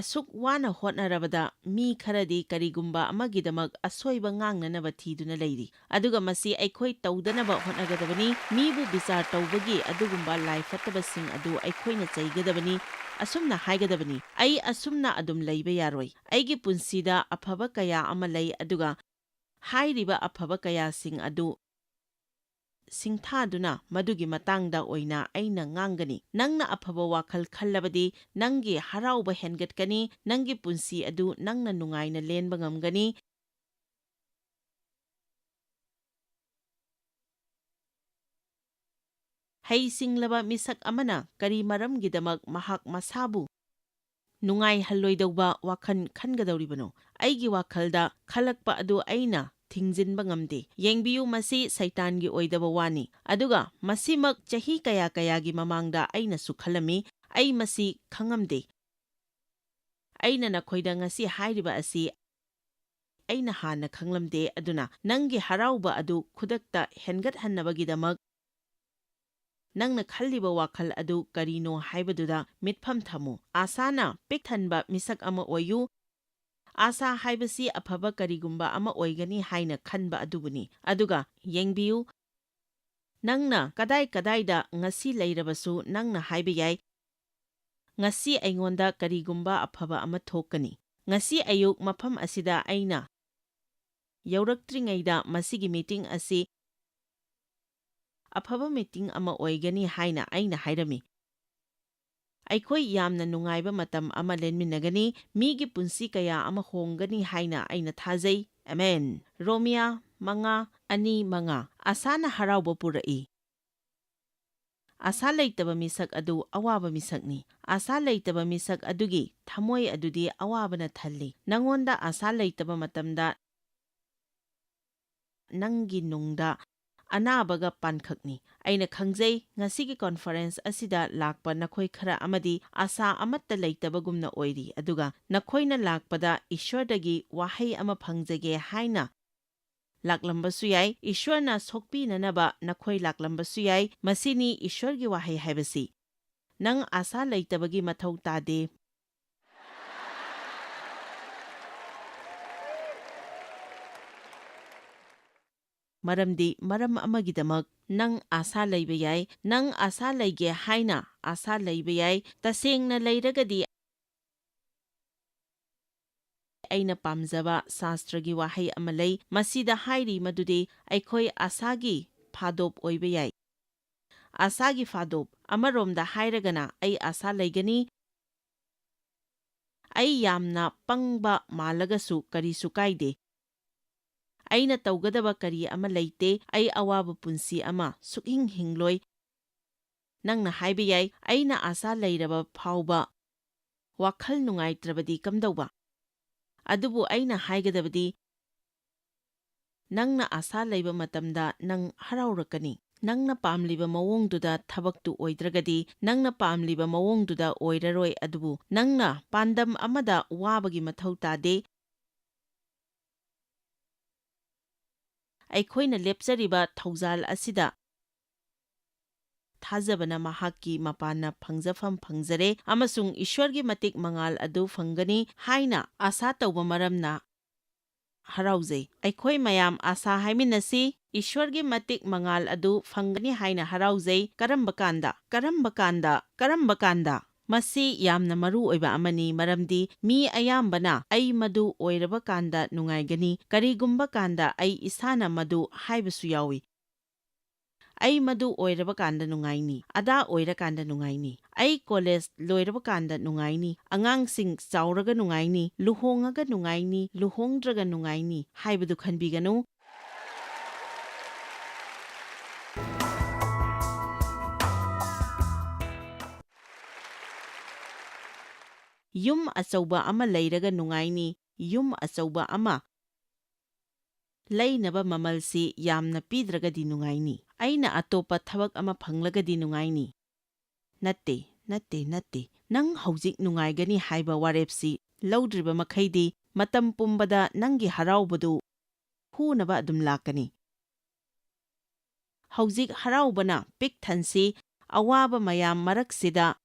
ꯑꯁꯨꯛ ꯋꯥꯅ ꯍꯣꯠꯅꯔꯕꯗ ꯃꯤ ꯈꯔꯗꯤ ꯀꯔꯤꯒꯨꯝꯕ ꯑꯃꯒꯤꯗꯃꯛ ꯑꯁꯣꯏꯕ ꯉꯥꯡꯅꯅꯕ ꯊꯤꯗꯨꯅ ꯂꯩꯔꯤ꯫ ꯑꯗꯨꯒ ꯃꯁꯤ ꯑꯩꯈꯣꯏ ꯇꯧꯗꯅꯕ ꯍꯣꯠꯅꯒꯗꯕꯅꯤ꯫ ꯃꯤꯕꯨ ꯕꯤꯆꯥꯔ ꯇꯧꯕꯒꯤ ꯑꯗꯨꯒꯨꯝꯕ ꯂꯥꯏ ꯐꯠꯇꯕꯁꯤꯡ ꯑꯗꯨ ꯑꯩꯈꯣꯏꯅ ꯆꯩꯒꯗꯕꯅꯤ꯫ ꯑꯁꯨꯝꯅ ꯍꯥꯏꯒꯗꯕꯅꯤ, "ꯑꯩ ꯑꯁꯨꯝꯅ ꯑꯗꯨꯝ ꯂꯩꯕ ꯌꯥꯔꯣꯏ꯫ ꯑꯩꯒꯤ ꯄꯨꯟꯁꯤꯗ ꯑꯐꯕ ꯀꯌꯥ ꯑꯃ ꯂꯩ, ꯑꯗꯨꯒ ꯍꯥꯏꯔꯤꯕ ꯑꯐꯕ ꯀꯌꯥꯁꯤꯡ ꯑꯗꯨ ꯁꯤꯡꯊꯥꯗꯨꯅ ꯃꯗꯨꯒꯤ ꯃꯇꯥꯡꯗ ꯑꯣꯏꯅ ꯑꯩꯅ ꯉꯥꯡꯒꯅꯤ꯫ ꯅꯪꯅ ꯑꯐꯕ ꯋꯥꯈꯜ ꯈꯜꯂꯕꯗꯤ ꯅꯪꯒꯤ ꯍꯔꯥꯎꯕ ꯍꯦꯟꯒꯠꯀꯅꯤ, ꯅꯪꯒꯤ ꯄꯨꯟꯁꯤ ꯑꯗꯨ ꯅꯪꯅ ꯅꯨꯡꯉꯥꯏꯅ ꯂꯦꯟꯕ ꯉꯝꯒꯅꯤ"꯫ ꯍꯩꯁꯤꯡꯂꯕ ꯃꯤꯁꯛ ꯑꯃꯅ ꯀꯔꯤ ꯃꯔꯝꯒꯤꯗꯃꯛ ꯃꯍꯥꯛ ꯃꯁꯥꯕꯨ ꯅꯨꯡꯉꯥꯏꯍꯜꯂꯣꯏꯗꯧꯕ ꯋꯥꯈꯜ ꯈꯟꯒꯗꯧꯔꯤꯕꯅꯣ? ꯑꯩꯒꯤ ꯋꯥꯈꯜꯗ ꯈꯜꯂꯛꯄ ꯑꯗꯨ ꯑꯩꯅ ꯊꯤꯡꯖꯤꯟꯕ ꯉꯝꯗꯦ꯫ ꯌꯦꯡꯕꯤꯌꯨ, ꯃꯁꯤ ꯁꯩꯇꯥꯟꯒꯤ ꯑꯣꯏꯗꯕ ꯋꯥꯅꯤ, ꯑꯗꯨꯒ ꯃꯁꯤꯃꯛ ꯆꯍꯤ ꯀꯌꯥ ꯀꯌꯥꯒꯤ ꯃꯃꯥꯡꯗ ꯑꯩꯅꯁꯨ ꯈꯜꯂꯝꯃꯤ꯫ ꯑꯩ ꯃꯁꯤ ꯈꯪꯉꯝꯗꯦ꯫ ꯑꯩꯅ ꯅꯈꯣꯏꯗ ꯉꯁꯤ ꯍꯥꯏꯔꯤꯕ ꯑꯁꯤ ꯑꯩꯅ ꯍꯥꯟꯅ ꯈꯪꯂꯝꯗꯦ, ꯑꯗꯨꯅ ꯅꯪꯒꯤ ꯍꯔꯥꯎꯕ ꯑꯗꯨ ꯈꯨꯗꯛꯇ ꯍꯦꯟꯒꯠꯍꯟꯅꯕꯒꯤꯗꯃꯛ ꯅꯪꯅ ꯈꯜꯂꯤꯕ ꯋꯥꯈꯜ ꯑꯗꯨ ꯀꯔꯤꯅꯣ ꯍꯥꯏꯕꯗꯨꯗ ꯃꯤꯠꯐꯝ ꯊꯝꯃꯨ꯫ ꯑꯥꯁꯥꯅ ꯄꯤꯛ ꯊꯟꯕ ꯃꯤꯁꯛ ꯑꯃ ꯑꯣꯏꯌꯨ꯫ ꯑꯥꯁꯥ ꯍꯥꯏꯕꯁꯤ ꯑꯐꯕ ꯀꯔꯤꯒꯨꯝꯕ ꯑꯃ ꯑꯣꯏꯒꯅꯤ ꯍꯥꯏꯅ ꯈꯟꯕ ꯑꯗꯨꯕꯨꯅꯤ꯫ ꯑꯗꯨꯒ ꯌꯦꯡꯕꯤꯌꯨ, ꯅꯪꯅ ꯀꯗꯥꯏ ꯀꯗꯥꯏꯗ ꯉꯁꯤ ꯂꯩꯔꯕꯁꯨ, ꯅꯪꯅ ꯍꯥꯏꯕ ꯌꯥꯏ, "ꯉꯁꯤ ꯑꯩꯉꯣꯟꯗ ꯀꯔꯤꯒꯨꯝꯕ ꯑꯐꯕ ꯑꯃ ꯊꯣꯛꯀꯅꯤ꯫ ꯉꯁꯤ ꯑꯌꯨꯛ ꯃꯐꯝ ꯑꯁꯤꯗ ꯑꯩꯅ ꯌꯧꯔꯛꯇ꯭ꯔꯤꯉꯩꯗ ꯃꯁꯤꯒꯤ ꯃꯤꯇꯤꯡ ꯑꯁꯤ ꯑꯐꯕ ꯃꯤꯇꯤꯡ ꯑꯃ ꯑꯣꯏꯒꯅꯤ ꯍꯥꯏꯅ ꯑꯩꯅ ꯍꯥꯏꯔꯝꯃꯤ꯫ ꯑꯩꯈꯣꯏ ꯌꯥꯝꯅ ꯅꯨꯡꯉꯥꯏꯕ ꯃꯇꯝ ꯑꯃ ꯂꯦꯟꯃꯤꯟꯅꯒꯅꯤ꯫ ꯃꯤꯒꯤ ꯄꯨꯟꯁꯤ ꯀꯌꯥ ꯑꯃ ꯍꯣꯡꯒꯅꯤ ꯍꯥꯏꯅ ꯑꯩꯅ ꯊꯥꯖꯩ꯫ ꯑꯃꯦꯟ꯫ ꯔꯣꯃꯤꯌꯥ ꯃꯉꯥ, ꯑꯅꯤ, ꯃꯉꯥ꯫ ꯑꯥꯁꯥꯅ ꯍꯔꯥꯎꯕ ꯄꯨꯔꯛꯏ꯫ ꯑꯥꯁꯥ ꯂꯩꯇꯕ ꯃꯤꯁꯛ ꯑꯗꯨ ꯑꯋꯥꯕ ꯃꯤꯁꯛꯅꯤ꯫ ꯑꯥꯁꯥ ꯂꯩꯇꯕ ꯃꯤꯁꯛ ꯑꯗꯨꯒꯤ ꯊꯃꯣꯏ ꯑꯗꯨꯗꯤ ꯑꯋꯥꯕꯅ ꯊꯜꯂꯤ꯫ ꯅꯉꯣꯟꯗ ꯑꯥꯁꯥ ꯂꯩꯇꯕ ꯃꯇꯝꯗ ꯅꯪꯒꯤ ꯅꯨꯡꯗ ꯑꯅꯥꯕꯒ ꯄꯥꯟꯈꯛꯅꯤ꯫ ꯑꯩꯅ ꯈꯪꯖꯩ, ꯉꯁꯤꯒꯤ ꯀꯣꯟꯐꯔꯦꯟꯁ ꯑꯁꯤꯗ ꯂꯥꯛꯄ ꯅꯈꯣꯏ ꯈꯔ ꯑꯃꯗꯤ ꯑꯥꯁꯥ ꯑꯃꯠꯇ ꯂꯩꯇꯕꯒꯨꯝꯅ ꯑꯣꯏꯔꯤ, ꯑꯗꯨꯒ ꯅꯈꯣꯏꯅ ꯂꯥꯛꯄꯗ ꯏꯁ꯭ꯋꯔꯗꯒꯤ ꯋꯥꯍꯩ ꯑꯃ ꯐꯪꯖꯒꯦ ꯍꯥꯏꯅ ꯂꯥꯛꯂꯝꯕꯁꯨ ꯌꯥꯏ꯫ ꯏꯁ꯭ꯋꯔꯅ ꯁꯣꯛꯄꯤꯅꯅꯕ ꯅꯈꯣꯏ ꯂꯥꯛꯂꯝꯕꯁꯨ ꯌꯥꯏ꯫ ꯃꯁꯤꯅꯤ ꯏꯁ꯭ꯋꯔꯒꯤ ꯋꯥꯍꯩ ꯍꯥꯏꯕꯁꯤ꯫ ꯅꯪ ꯑꯥꯁꯥ ꯂꯩꯇꯕꯒꯤ ꯃꯊꯧ ꯇꯥꯗꯦ꯫ ꯃꯔꯝꯗꯤ ꯃꯔꯝ ꯑꯃꯒꯤꯗꯃꯛ ꯅꯪ ꯑꯥꯁꯥ ꯂꯩꯕ ꯌꯥꯏ꯫ ꯅꯪ ꯑꯥꯁꯥ ꯂꯩꯒꯦ ꯍꯥꯏꯅ ꯑꯥꯁꯥ ꯂꯩꯕ ꯌꯥꯏ꯫ ꯇꯁꯦꯡꯅ ꯂꯩꯔꯒꯗꯤ, ꯑꯩꯅ ꯄꯥꯝꯖꯕ ꯁꯥꯁꯇ꯭ꯔꯒꯤ ꯋꯥꯍꯩ ꯑꯃ ꯂꯩ꯫ ꯃꯁꯤꯗ ꯍꯥꯏꯔꯤ ꯃꯗꯨꯗꯤ ꯑꯩꯈꯣꯏ ꯑꯥꯁꯥꯒꯤ ꯐꯥꯗꯣꯞ ꯑꯣꯏꯕ ꯌꯥꯏ꯫ ꯑꯥꯁꯥꯒꯤ ꯐꯥꯗꯣꯞ꯫ ꯑꯃꯔꯣꯝꯗ ꯍꯥꯏꯔꯒꯅ, ꯑꯩ ꯑꯥꯁꯥ ꯂꯩꯒꯅꯤ꯫ ꯑꯩ ꯌꯥꯝꯅ ꯄꯪꯕ ꯃꯥꯜꯂꯒꯁꯨ ꯀꯔꯤꯁꯨ ꯀꯥꯏꯗꯦ꯫ ꯑꯩꯅ ꯇꯧꯒꯗꯕ ꯀꯔꯤ ꯑꯃ ꯂꯩꯇꯦ꯫ ꯑꯩ ꯑꯋꯥꯕ ꯄꯨꯟꯁꯤ ꯑꯃ ꯁꯨꯛꯍꯤꯡ ꯍꯤꯡꯂꯣꯏ꯫ ꯅꯪꯅ ꯍꯥꯏꯕ ꯌꯥꯏ, "ꯑꯩꯅ ꯑꯥꯁꯥ ꯂꯩꯔꯕ ꯐꯥꯎꯕ ꯋꯥꯈꯜ ꯅꯨꯡꯉꯥꯏꯇ꯭ꯔꯕꯗꯤ ꯀꯝꯗꯧꯕ?" ꯑꯗꯨꯕꯨ ꯑꯩꯅ ꯍꯥꯏꯒꯗꯕꯗꯤ, ꯅꯪꯅ ꯑꯥꯁꯥ ꯂꯩꯕ ꯃꯇꯝꯗ ꯅꯪ ꯍꯔꯥꯎꯔꯛꯀꯅꯤ꯫ ꯅꯪꯅ ꯄꯥꯝꯂꯤꯕ ꯃꯑꯣꯡꯗꯨꯗ ꯊꯕꯛꯇꯨ ꯑꯣꯏꯗ꯭ꯔꯒꯗꯤ, ꯅꯪꯅ ꯄꯥꯝꯂꯤꯕ ꯃꯑꯣꯡꯗꯨꯗ ꯑꯣꯏꯔꯔꯣꯏ꯫ ꯑꯗꯨꯕꯨ ꯅꯪꯅ ꯄꯥꯟꯗꯝ ꯑꯃꯗ ꯋꯥꯕꯒꯤ ꯃꯊꯧ ꯇꯥꯗꯦ꯫ ꯑꯩꯈꯣꯏꯅ ꯂꯦꯞꯆꯔꯤꯕ ꯊꯧꯖꯥꯜ ꯑꯁꯤꯗ ꯊꯥꯖꯕꯅ ꯃꯍꯥꯛꯀꯤ ꯃꯄꯥꯟꯅ ꯐꯪꯖꯐꯝ ꯐꯪꯖꯔꯦ ꯑꯃꯁꯨꯡ ꯏꯁ꯭ꯋꯔꯒꯤ ꯃꯇꯤꯛ ꯃꯉꯥꯜ ꯑꯗꯨ ꯐꯪꯒꯅꯤ ꯍꯥꯏꯅ ꯑꯥꯁꯥ ꯇꯧꯕ ꯃꯔꯝꯅ ꯍꯔꯥꯎꯖꯩ꯫ ꯑꯩꯈꯣꯏ ꯃꯌꯥꯝ ꯑꯥꯁꯥ ꯍꯥꯏꯃꯤꯟꯅꯁꯤ, ꯏꯁ꯭ꯋꯔꯒꯤ ꯃꯇꯤꯛ ꯃꯉꯥꯜ ꯑꯗꯨ ꯐꯪꯒꯅꯤ ꯍꯥꯏꯅ ꯍꯔꯥꯎꯖꯩ꯫ ꯀꯔꯝꯕ ꯀꯥꯟꯗ? ꯀꯔꯝꯕ ꯀꯥꯟꯗ? ꯀꯔꯝꯕ ꯀꯥꯟꯗ? ꯃꯁꯤ ꯌꯥꯝꯅ ꯃꯔꯨ ꯑꯣꯏꯕ ꯑꯃꯅꯤ, ꯃꯔꯝꯗꯤ ꯃꯤ ꯑꯌꯥꯝꯕꯅ "ꯑꯩ ꯃꯗꯨ ꯑꯣꯏꯔꯕ ꯀꯥꯟꯗ ꯅꯨꯡꯉꯥꯏꯒꯅꯤ, ꯀꯔꯤꯒꯨꯝꯕ ꯀꯥꯟꯗ ꯑꯩ ꯏꯁꯥꯅ ꯃꯗꯨ" ꯍꯥꯏꯕꯁꯨ ꯌꯥꯎꯏ꯫ "ꯑꯩ ꯃꯗꯨ ꯑꯣꯏꯔꯕ ꯀꯥꯟꯗ ꯅꯨꯡꯉꯥꯏꯅꯤ, ꯑꯗꯥ ꯑꯣꯏꯔꯀꯥꯟꯗ ꯅꯨꯡꯉꯥꯏꯅꯤ, ꯑꯩ ꯀꯣꯂꯦꯖ ꯂꯣꯏꯔꯕ ꯀꯥꯟꯗ ꯅꯨꯡꯉꯥꯏꯅꯤ, ꯑꯉꯥꯡꯁꯤꯡ ꯆꯥꯎꯔꯒ ꯅꯨꯡꯉꯥꯏꯅꯤ, ꯂꯨꯍꯣꯡꯉꯒ ꯅꯨꯡꯉꯥꯏꯅꯤ, ꯂꯨꯍꯣꯡꯗ꯭ꯔꯒ ꯅꯨꯡꯉꯥꯏꯅꯤ" ꯍꯥꯏꯕꯗꯨ ꯈꯟꯕꯤꯒꯅꯨ꯫ ꯌꯨꯝ ꯑꯆꯧꯕ ꯑꯃ ꯂꯩꯔꯒ ꯅꯨꯡꯉꯥꯏꯅꯤ, ꯌꯨꯝ ꯑꯆꯧꯕ ꯑꯃ ꯂꯩꯅꯕ ꯃꯃꯜꯁꯤ ꯌꯥꯝꯅ ꯄꯤꯗ꯭ꯔꯒꯗꯤ ꯅꯨꯡꯉꯥꯏꯅꯤ꯫ ꯑꯩꯅ ꯑꯇꯣꯞꯄ ꯊꯕꯛ ꯑꯃ ꯐꯪꯂꯒꯗꯤ ꯅꯨꯡꯉꯥꯏꯅꯤ꯫ ꯅꯠꯇꯦ, ꯅꯠꯇꯦ, ꯅꯠꯇꯦ꯫ ꯅꯪ ꯍꯧꯖꯤꯛ ꯅꯨꯡꯉꯥꯏꯒꯅꯤ ꯍꯥꯏꯕ ꯋꯥꯔꯦꯞꯁꯤ ꯂꯧꯗ꯭ꯔꯤꯕ ꯃꯈꯩꯗꯤ, ꯃꯇꯝ ꯄꯨꯝꯕꯗ ꯅꯪꯒꯤ ꯍꯔꯥꯎꯕꯗꯨ ꯍꯨꯅꯕ ꯑꯗꯨꯝ ꯂꯥꯛꯀꯅꯤ꯫ ꯍꯧꯖꯤꯛ ꯍꯔꯥꯎꯕꯅ ꯄꯤꯛ ꯊꯟꯁꯤ, ꯑꯋꯥꯕ ꯃꯌꯥꯝ ꯃꯔꯛꯁꯤꯗ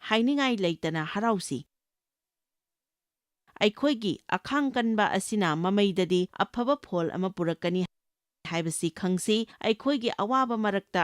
ꯍꯥꯏꯅꯤꯡꯉꯥꯏ ꯂꯩꯇꯅ ꯍꯔꯥꯎꯁꯤ꯫ ꯑꯩꯈꯣꯏꯒꯤ ꯑꯈꯥꯡ ꯀꯟꯕ ꯑꯁꯤꯅ ꯃꯃꯩꯗꯗꯤ ꯑꯐꯕ ꯐꯣꯜ ꯑꯃ ꯄꯨꯔꯛꯀꯅꯤ ꯍꯥꯏꯕꯁꯤ ꯈꯪꯁꯤ꯫ ꯑꯩꯈꯣꯏꯒꯤ ꯑꯋꯥꯕ ꯃꯔꯛꯇ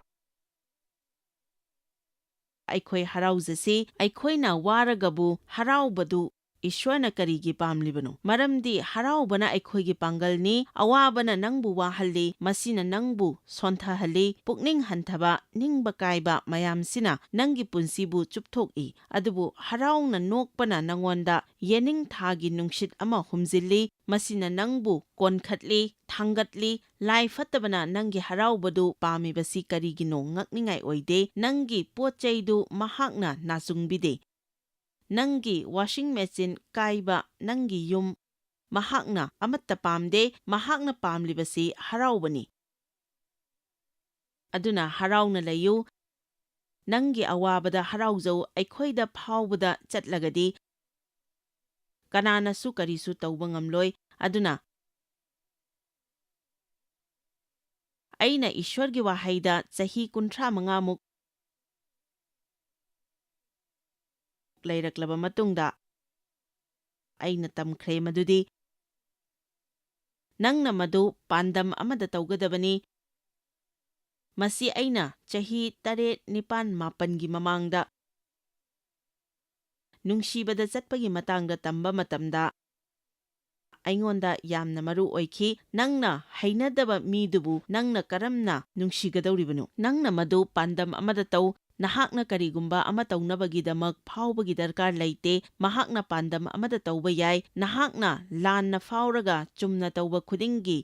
ꯑꯩꯈꯣꯏ ꯍꯔꯥꯎꯖꯁꯤ꯫ ꯑꯩꯈꯣꯏꯅ ꯋꯥꯔꯒꯕꯨ ꯍꯔꯥꯎꯕꯗꯨ ꯏꯁ꯭ꯋꯔꯅ ꯀꯔꯤꯒꯤ ꯄꯥꯝꯂꯤꯕꯅꯣ? ꯃꯔꯝꯗꯤ ꯍꯔꯥꯎꯕꯅ ꯑꯩꯈꯣꯏꯒꯤ ꯄꯥꯡꯒꯜꯅꯤ꯫ ꯑꯋꯥꯕꯅ ꯅꯪꯕꯨ ꯋꯥꯍꯜꯂꯤ, ꯃꯁꯤꯅ ꯅꯪꯕꯨ ꯁꯣꯟꯊꯍꯜꯂꯤ꯫ ꯄꯨꯛꯅꯤꯡ ꯍꯟꯊꯕ, ꯅꯤꯡꯕ ꯀꯥꯏꯕ ꯃꯌꯥꯝꯁꯤꯅ ꯅꯪꯒꯤ ꯄꯨꯟꯁꯤꯕꯨ ꯆꯨꯞꯊꯣꯛꯏ꯫ ꯑꯗꯨꯕꯨ ꯍꯔꯥꯎꯅ ꯅꯣꯛꯄꯅ ꯅꯉꯣꯟꯗ ꯌꯦꯅꯤꯡꯊꯥꯒꯤ ꯅꯨꯡꯁꯤꯠ ꯑꯃ ꯍꯨꯝꯖꯤꯜꯂꯤ, ꯃꯁꯤꯅ ꯅꯪꯕꯨ ꯀꯣꯟꯈꯠꯂꯤ, ꯊꯥꯡꯒꯠꯂꯤ꯫ ꯂꯥꯏ ꯐꯠꯇꯕꯅ ꯅꯪꯒꯤ ꯍꯔꯥꯎꯕꯗꯨ ꯄꯥꯝꯃꯤꯕꯁꯤ ꯀꯔꯤꯒꯤꯅꯣ ꯉꯛꯅꯤꯡꯉꯥꯏ ꯑꯣꯏꯗꯦ꯫ ꯅꯪꯒꯤ ꯄꯣꯠ ꯆꯩꯗꯨ ꯃꯍꯥꯛꯅ ꯅꯥꯆꯨꯡꯕꯤꯗꯦ꯫ ꯅꯪꯒꯤ ꯋꯥꯁꯤꯡ ꯃꯦꯆꯤꯟ ꯀꯥꯏꯕ, ꯅꯪꯒꯤ ꯌꯨꯝ, ꯃꯍꯥꯛꯅ ꯑꯃꯠꯇ ꯄꯥꯝꯗꯦ꯫ ꯃꯍꯥꯛꯅ ꯄꯥꯝꯂꯤꯕꯁꯤ ꯍꯔꯥꯎꯕꯅꯤ꯫ ꯑꯗꯨꯅ ꯍꯔꯥꯎꯅ ꯂꯩꯌꯨ꯫ ꯅꯪꯒꯤ ꯑꯋꯥꯕꯗ ꯍꯔꯥꯎꯖꯧ꯫ ꯑꯩꯈꯣꯏꯗ ꯐꯥꯎꯕꯗ ꯆꯠꯂꯒꯗꯤ ꯀꯅꯥꯅꯁꯨ ꯀꯔꯤꯁꯨ ꯇꯧꯕ ꯉꯝꯂꯣꯏ꯫ ꯑꯗꯨꯅ ꯑꯩꯅ ꯏꯁ꯭ꯋꯔꯒꯤ ꯋꯥꯍꯩꯗ ꯆꯍꯤ ꯀꯨꯟꯊ꯭ꯔꯥ ꯃꯉꯥꯃꯨꯛ ꯂꯩꯔꯛꯂꯕ ꯃꯇꯨꯡꯗ, ꯑꯩꯅ ꯇꯝꯈ꯭ꯔꯦ ꯃꯗꯨꯗꯤ ꯅꯪꯅ ꯃꯗꯨ ꯄꯥꯟꯗꯝ ꯑꯃꯗ ꯇꯧꯒꯗꯕꯅꯤ꯫ ꯃꯁꯤ ꯑꯩꯅ ꯆꯍꯤ ꯇꯔꯦꯠ, ꯅꯤꯄꯥꯟ, ꯃꯥꯄꯟꯒꯤ ꯃꯃꯥꯡꯗ ꯅꯨꯡꯁꯤꯕꯗ ꯆꯠꯄꯒꯤ ꯃꯇꯥꯡꯗ ꯇꯝꯕ ꯃꯇꯝꯗ ꯑꯩꯉꯣꯟꯗ ꯌꯥꯝꯅ ꯃꯔꯨ ꯑꯣꯏꯈꯤ꯫ ꯅꯪꯅ ꯍꯩꯅꯗꯕ ꯃꯤꯗꯨꯕꯨ ꯅꯪꯅ ꯀꯔꯝꯅ ꯅꯨꯡꯁꯤꯒꯗꯧꯔꯤꯕꯅꯣ? ꯅꯪꯅ ꯃꯗꯨ ꯄꯥꯟꯗꯝ ꯑꯃꯗ ꯇꯧ꯫ ꯅꯍꯥꯛꯅ ꯀꯔꯤꯒꯨꯝꯕ ꯑꯃ ꯇꯧꯅꯕꯒꯤꯗꯃꯛ ꯐꯥꯎꯕꯒꯤ ꯗꯔꯀꯥꯔ ꯂꯩꯇꯦ꯫ ꯃꯍꯥꯛꯅ ꯄꯥꯟꯗꯝ ꯑꯃꯗ ꯇꯧꯕ ꯌꯥꯏ꯫ ꯅꯍꯥꯛꯅ ꯂꯥꯟꯅ ꯐꯥꯎꯔꯒ ꯆꯨꯝꯅ ꯇꯧꯕ ꯈꯨꯗꯤꯡꯒꯤ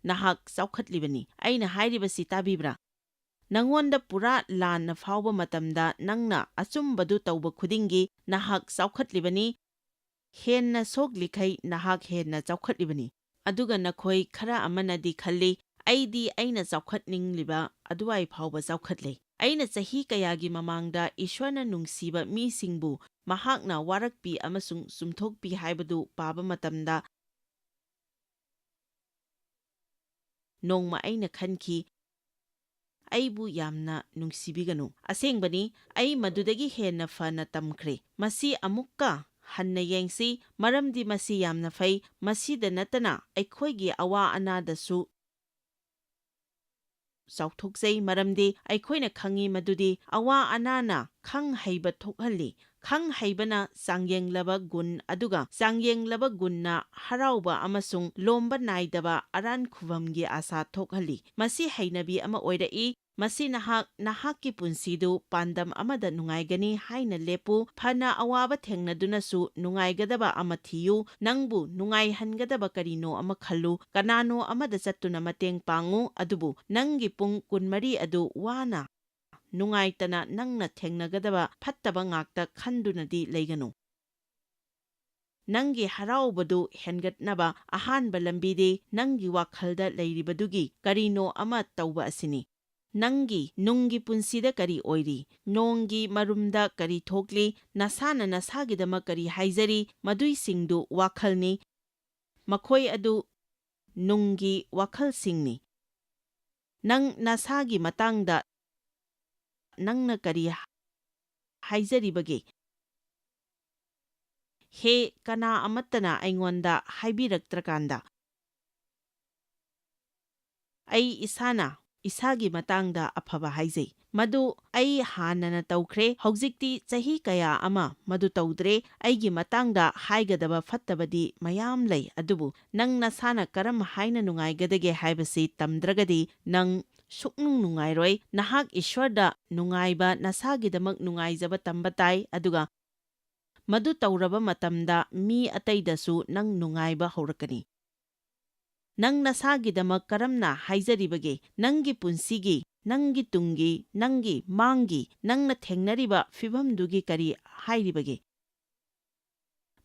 ꯅꯍꯥꯛ ꯆꯥꯎꯈꯠꯂꯤꯕꯅꯤ꯫ ꯑꯩꯅ ꯍꯥꯏꯔꯤꯕꯁꯤ ꯇꯥꯕꯤꯕ꯭ꯔꯥ? ꯅꯉꯣꯟꯗ ꯄꯨꯔꯥ ꯂꯥꯟꯅ ꯐꯥꯎꯕ ꯃꯇꯝꯗ ꯅꯪꯅ ꯑꯆꯨꯝꯕꯗꯨ ꯇꯧꯕ ꯈꯨꯗꯤꯡꯒꯤ ꯅꯍꯥꯛ ꯆꯥꯎꯈꯠꯂꯤꯕꯅꯤ꯫ ꯍꯦꯟꯅ ꯁꯣꯛꯂꯤꯈꯩ ꯅꯍꯥꯛ ꯍꯦꯟꯅ ꯆꯥꯎꯈꯠꯂꯤꯕꯅꯤ꯫ ꯑꯗꯨꯒ ꯅꯈꯣꯏ ꯈꯔ ꯑꯃꯅꯗꯤ ꯈꯜꯂꯤ, "ꯑꯩꯗꯤ ꯑꯩꯅ ꯆꯥꯎꯈꯠꯅꯤꯡꯂꯤꯕ ꯑꯗꯨꯋꯥꯏ ꯐꯥꯎꯕ ꯆꯥꯎꯈꯠꯂꯦ꯫" ꯑꯩꯅ ꯆꯍꯤ ꯀꯌꯥꯒꯤ ꯃꯃꯥꯡꯗ ꯏꯁ꯭ꯋꯔꯅ ꯅꯨꯡꯁꯤꯕ ꯃꯤꯁꯤꯡꯕꯨ ꯃꯍꯥꯛꯅ ꯋꯥꯔꯛꯄꯤ ꯑꯃꯁꯨꯡ ꯆꯨꯝꯊꯣꯛꯄꯤ ꯍꯥꯏꯕꯗꯨ ꯄꯥꯕ ꯃꯇꯝꯗ, ꯅꯣꯡꯃ ꯑꯩꯅ ꯈꯟꯈꯤ, "ꯑꯩꯕꯨ ꯌꯥꯝꯅ ꯅꯨꯡꯁꯤꯕꯤꯒꯅꯨ꯫" ꯑꯁꯦꯡꯕꯅꯤ, ꯑꯩ ꯃꯗꯨꯗꯒꯤ ꯍꯦꯟꯅ ꯐꯅ ꯇꯝꯈ꯭ꯔꯦ꯫ ꯃꯁꯤ ꯑꯃꯨꯛꯀ ꯍꯟꯅ ꯌꯦꯡꯁꯤ, ꯃꯔꯝꯗꯤ ꯃꯁꯤ ꯌꯥꯝꯅ ꯐꯩ꯫ ꯃꯁꯤꯗ ꯅꯠꯇꯅ ꯑꯩꯈꯣꯏꯒꯤ ꯑꯋꯥ ꯑꯅꯥꯗꯁꯨ ꯆꯥꯎꯊꯣꯛꯆꯩ, ꯃꯔꯝꯗꯤ ꯑꯩꯈꯣꯏꯅ ꯈꯪꯏ ꯃꯗꯨꯗꯤ ꯑꯋꯥ ꯑꯅꯥꯅ ꯈꯪ ꯍꯩꯕ ꯊꯣꯛꯍꯜꯂꯤ꯫ ꯈꯪ ꯍꯩꯕꯅ ꯆꯥꯡꯌꯦꯡꯂꯕ ꯒꯨꯟ, ꯑꯗꯨꯒ ꯆꯥꯡꯌꯦꯡꯂꯕ ꯒꯨꯟꯅ ꯍꯔꯥꯎꯕ ꯑꯃꯁꯨꯡ ꯂꯣꯝꯕ ꯅꯥꯏꯗꯕ ꯑꯔꯥꯟ ꯈꯨꯕꯝꯒꯤ ꯑꯥꯁꯥ ꯊꯣꯛꯍꯜꯂꯤ꯫ ꯃꯁꯤ ꯍꯩꯅꯕꯤ ꯑꯃ ꯑꯣꯏꯔꯛꯏ꯫ ꯃꯁꯤ ꯅꯍꯥꯛ, ꯅꯍꯥꯛꯀꯤ ꯄꯨꯟꯁꯤꯗꯨ ꯄꯥꯟꯗꯝ ꯑꯃꯗ ꯅꯨꯡꯉꯥꯏꯒꯅꯤ ꯍꯥꯏꯅ ꯂꯦꯞꯄꯨ꯫ ꯐꯅ ꯑꯋꯥꯕ ꯊꯦꯡꯅꯗꯨꯅꯁꯨ ꯅꯨꯡꯉꯥꯏꯒꯗꯕ ꯑꯃ ꯊꯤꯌꯨ꯫ ꯅꯪꯕꯨ ꯅꯨꯡꯉꯥꯏꯍꯟꯒꯗꯕ ꯀꯔꯤꯅꯣ ꯑꯃ ꯈꯜꯂꯨ꯫ ꯀꯅꯥꯅꯣ ꯑꯃꯗ ꯆꯠꯇꯨꯅ ꯃꯇꯦꯡ ꯄꯥꯡꯉꯨ, ꯑꯗꯨꯕꯨ ꯅꯪꯒꯤ ꯄꯨꯡ ꯀꯨꯟꯃꯔꯤ ꯑꯗꯨ ꯋꯥꯅ, ꯅꯨꯡꯉꯥꯏꯇꯅ ꯅꯪꯅ ꯊꯦꯡꯅꯒꯗꯕ ꯐꯠꯇꯕ ꯉꯥꯛꯇ ꯈꯟꯗꯨꯅꯗꯤ ꯂꯩꯒꯅꯨ꯫ ꯅꯪꯒꯤ ꯍꯔꯥꯎꯕꯗꯨ ꯍꯦꯟꯒꯠꯅꯕ ꯑꯍꯥꯟꯕ ꯂꯝꯕꯤꯗꯤ ꯅꯪꯒꯤ ꯋꯥꯈꯜꯗ ꯂꯩꯔꯤꯕꯗꯨꯒꯤ ꯀꯔꯤꯅꯣ ꯑꯃ ꯇꯧꯕ ꯑꯁꯤꯅꯤ꯫ ꯅꯪꯒꯤ ꯅꯨꯡꯒꯤ ꯄꯨꯟꯁꯤꯗ ꯀꯔꯤ ꯑꯣꯏꯔꯤ? ꯅꯣꯡꯒꯤ ꯃꯔꯨꯝꯗ ꯀꯔꯤ ꯊꯣꯛꯂꯤ? ꯅꯁꯥꯅ ꯅꯁꯥꯒꯤꯗꯃꯛ ꯀꯔꯤ ꯍꯥꯏꯖꯔꯤ? ꯃꯗꯨꯏꯁꯤꯡꯗꯨ ꯋꯥꯈꯜꯅꯤ꯫ ꯃꯈꯣꯏ ꯑꯗꯨ ꯅꯨꯡꯒꯤ ꯋꯥꯈꯜꯁꯤꯡꯅꯤ꯫ ꯅꯪ ꯅꯁꯥꯒꯤ ꯃꯇꯥꯡꯗ ꯅꯪꯅ ꯀꯔꯤ ꯍꯥꯏꯖꯔꯤꯕꯒꯦ? ꯍꯦ, ꯀꯅꯥ ꯑꯃꯠꯇꯅ ꯑꯩꯉꯣꯟꯗ ꯍꯥꯏꯕꯤꯔꯛꯇ꯭ꯔꯀꯥꯟꯗ, ꯑꯩ ꯏꯁꯥꯅ ꯏꯁꯥꯒꯤ ꯃꯇꯥꯡꯗ ꯑꯐꯕ ꯍꯥꯏꯖꯩ꯫ ꯃꯗꯨ ꯑꯩ ꯍꯥꯟꯅꯅ ꯇꯧꯈ꯭ꯔꯦ꯫ ꯍꯧꯖꯤꯛꯇꯤ ꯆꯍꯤ ꯀꯌꯥ ꯑꯃ ꯃꯗꯨ ꯇꯧꯗ꯭ꯔꯦ꯫ ꯑꯩꯒꯤ ꯃꯇꯥꯡꯗ ꯍꯥꯏꯒꯗꯕ ꯐꯠꯇꯕꯗꯤ ꯃꯌꯥꯝ ꯂꯩ, ꯑꯗꯨꯕꯨ ꯅꯪ ꯅꯁꯥꯅ ꯀꯔꯝ ꯍꯥꯏꯅ ꯅꯨꯡꯉꯥꯏꯒꯗꯒꯦ ꯍꯥꯏꯕꯁꯤ ꯇꯝꯗ꯭ꯔꯒꯗꯤ ꯅꯪ ꯁꯨꯛꯅꯨꯡ ꯅꯨꯡꯉꯥꯏꯔꯣꯏ꯫ ꯅꯍꯥꯛ ꯏꯁ꯭ꯋꯔꯗ ꯅꯨꯡꯉꯥꯏꯕ, ꯅꯁꯥꯒꯤꯗꯃꯛ ꯅꯨꯡꯉꯥꯏꯖꯕ ꯇꯝꯕ ꯇꯥꯏ, ꯑꯗꯨꯒ ꯃꯗꯨ ꯇꯧꯔꯕ ꯃꯇꯝꯗ ꯃꯤ ꯑꯇꯩꯗꯁꯨ ꯅꯪ ꯅꯨꯡꯉꯥꯏꯕ ꯍꯧꯔꯛꯀꯅꯤ꯫ ꯅꯪ ꯅꯁꯥꯒꯤꯗꯃꯛ ꯀꯔꯝꯅ ꯍꯥꯏꯖꯔꯤꯕꯒꯦ? ꯅꯪꯒꯤ ꯄꯨꯟꯁꯤꯒꯤ, ꯅꯪꯒꯤ ꯇꯨꯡꯒꯤ, ꯅꯪꯒꯤ ꯃꯥꯡꯒꯤ, ꯅꯪꯅ ꯊꯦꯡꯅꯔꯤꯕ ꯐꯤꯚꯝꯗꯨꯒꯤ ꯀꯔꯤ ꯍꯥꯏꯔꯤꯕꯒꯦ?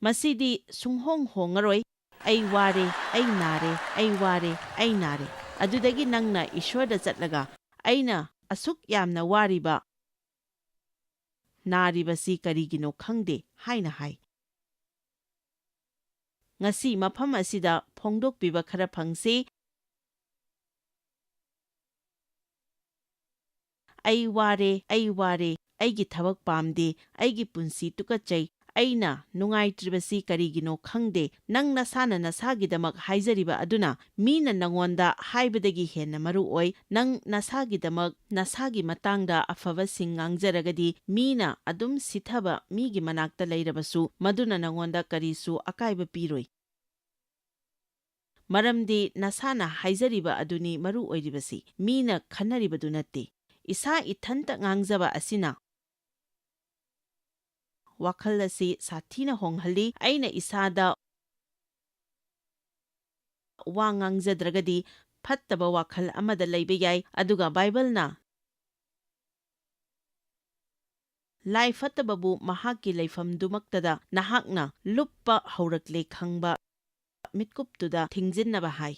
ꯃꯁꯤꯗꯤ ꯁꯨꯡꯍꯣꯡ ꯍꯣꯡꯉꯔꯣꯏ꯫ "ꯑꯩ ꯋꯥꯔꯦ, ꯑꯩ ꯅꯥꯔꯦ, ꯑꯩ ꯋꯥꯔꯦ, ꯑꯩ ꯅꯥꯔꯦ"꯫ ꯑꯗꯨꯗꯒꯤ ꯅꯪꯅ ꯏꯁ꯭ꯋꯔꯗ ꯆꯠꯂꯒ, "ꯑꯩꯅ ꯑꯁꯨꯛ ꯌꯥꯝꯅ ꯋꯥꯔꯤꯕ, ꯅꯥꯔꯤꯕꯁꯤ ꯀꯔꯤꯒꯤꯅꯣ ꯈꯪꯗꯦ" ꯍꯥꯏꯅ ꯍꯥꯏ꯫ ꯉꯁꯤ ꯃꯐꯝ ꯑꯁꯤꯗ ꯐꯣꯡꯗꯣꯛꯄꯤꯕ ꯈꯔ ꯐꯪꯁꯤ꯫ "ꯑꯩ ꯋꯥꯔꯦ, ꯑꯩ ꯋꯥꯔꯦ, ꯑꯩꯒꯤ ꯊꯕꯛ ꯄꯥꯝꯗꯦ, ꯑꯩꯒꯤ ꯄꯨꯟꯁꯤ ꯇꯨꯀꯠꯆꯩ, ꯑꯩꯅ ꯅꯨꯡꯉꯥꯏꯇ꯭ꯔꯤꯕꯁꯤ ꯀꯔꯤꯒꯤꯅꯣ ꯈꯪꯗꯦ"꯫ ꯅꯪ ꯅꯁꯥꯅ ꯅꯁꯥꯒꯤꯗꯃꯛ ꯍꯥꯏꯖꯔꯤꯕ ꯑꯗꯨꯅ ꯃꯤꯅ ꯅꯉꯣꯟꯗ ꯍꯥꯏꯕꯗꯒꯤ ꯍꯦꯟꯅ ꯃꯔꯨ ꯑꯣꯏ꯫ ꯅꯪ ꯅꯁꯥꯒꯤꯗꯃꯛ, ꯅꯁꯥꯒꯤ ꯃꯇꯥꯡꯗ ꯑꯐꯕꯁꯤꯡ ꯉꯥꯡꯖꯔꯒꯗꯤ, ꯃꯤꯅ ꯑꯗꯨꯝ ꯁꯤꯊꯕ ꯃꯤꯒꯤ ꯃꯅꯥꯛꯇ ꯂꯩꯔꯕꯁꯨ, ꯃꯗꯨꯅ ꯅꯉꯣꯟꯗ ꯀꯔꯤꯁꯨ ꯑꯀꯥꯏꯕ ꯄꯤꯔꯣꯏ꯫ ꯃꯔꯝꯗꯤ ꯅꯁꯥꯅ ꯍꯥꯏꯖꯔꯤꯕ ꯑꯗꯨꯅꯤ ꯃꯔꯨ ꯑꯣꯏꯔꯤꯕꯁꯤ, ꯃꯤꯅ ꯈꯟꯅꯔꯤꯕꯗꯨ ꯅꯠꯇꯦ꯫ ꯏꯁꯥ ꯏꯊꯟꯇ ꯉꯥꯡꯖꯕ ꯑꯁꯤꯅ ꯋꯥꯈꯜ ꯑꯁꯤ ꯁꯥꯊꯤꯅ ꯍꯣꯡꯍꯜꯂꯤ꯫ ꯑꯩꯅ ꯏꯁꯥꯗ ꯋꯥ ꯉꯥꯡꯖꯗ꯭ꯔꯒꯗꯤ ꯐꯠꯇꯕ ꯋꯥꯈꯜ ꯑꯃꯗ ꯂꯩꯕ ꯌꯥꯏ, ꯑꯗꯨꯒ ꯕꯥꯏꯕꯜꯅ "ꯂꯥꯏ ꯐꯠꯇꯕꯕꯨ ꯃꯍꯥꯛꯀꯤ ꯂꯩꯐꯝꯗꯨꯃꯛꯇꯗ ꯅꯍꯥꯛꯅ ꯂꯨꯞꯄ ꯍꯧꯔꯛꯂꯦ ꯈꯪꯕ ꯃꯤꯠꯀꯨꯞꯇꯨꯗ ꯊꯤꯡꯖꯤꯟꯅꯕ" ꯍꯥꯏ꯫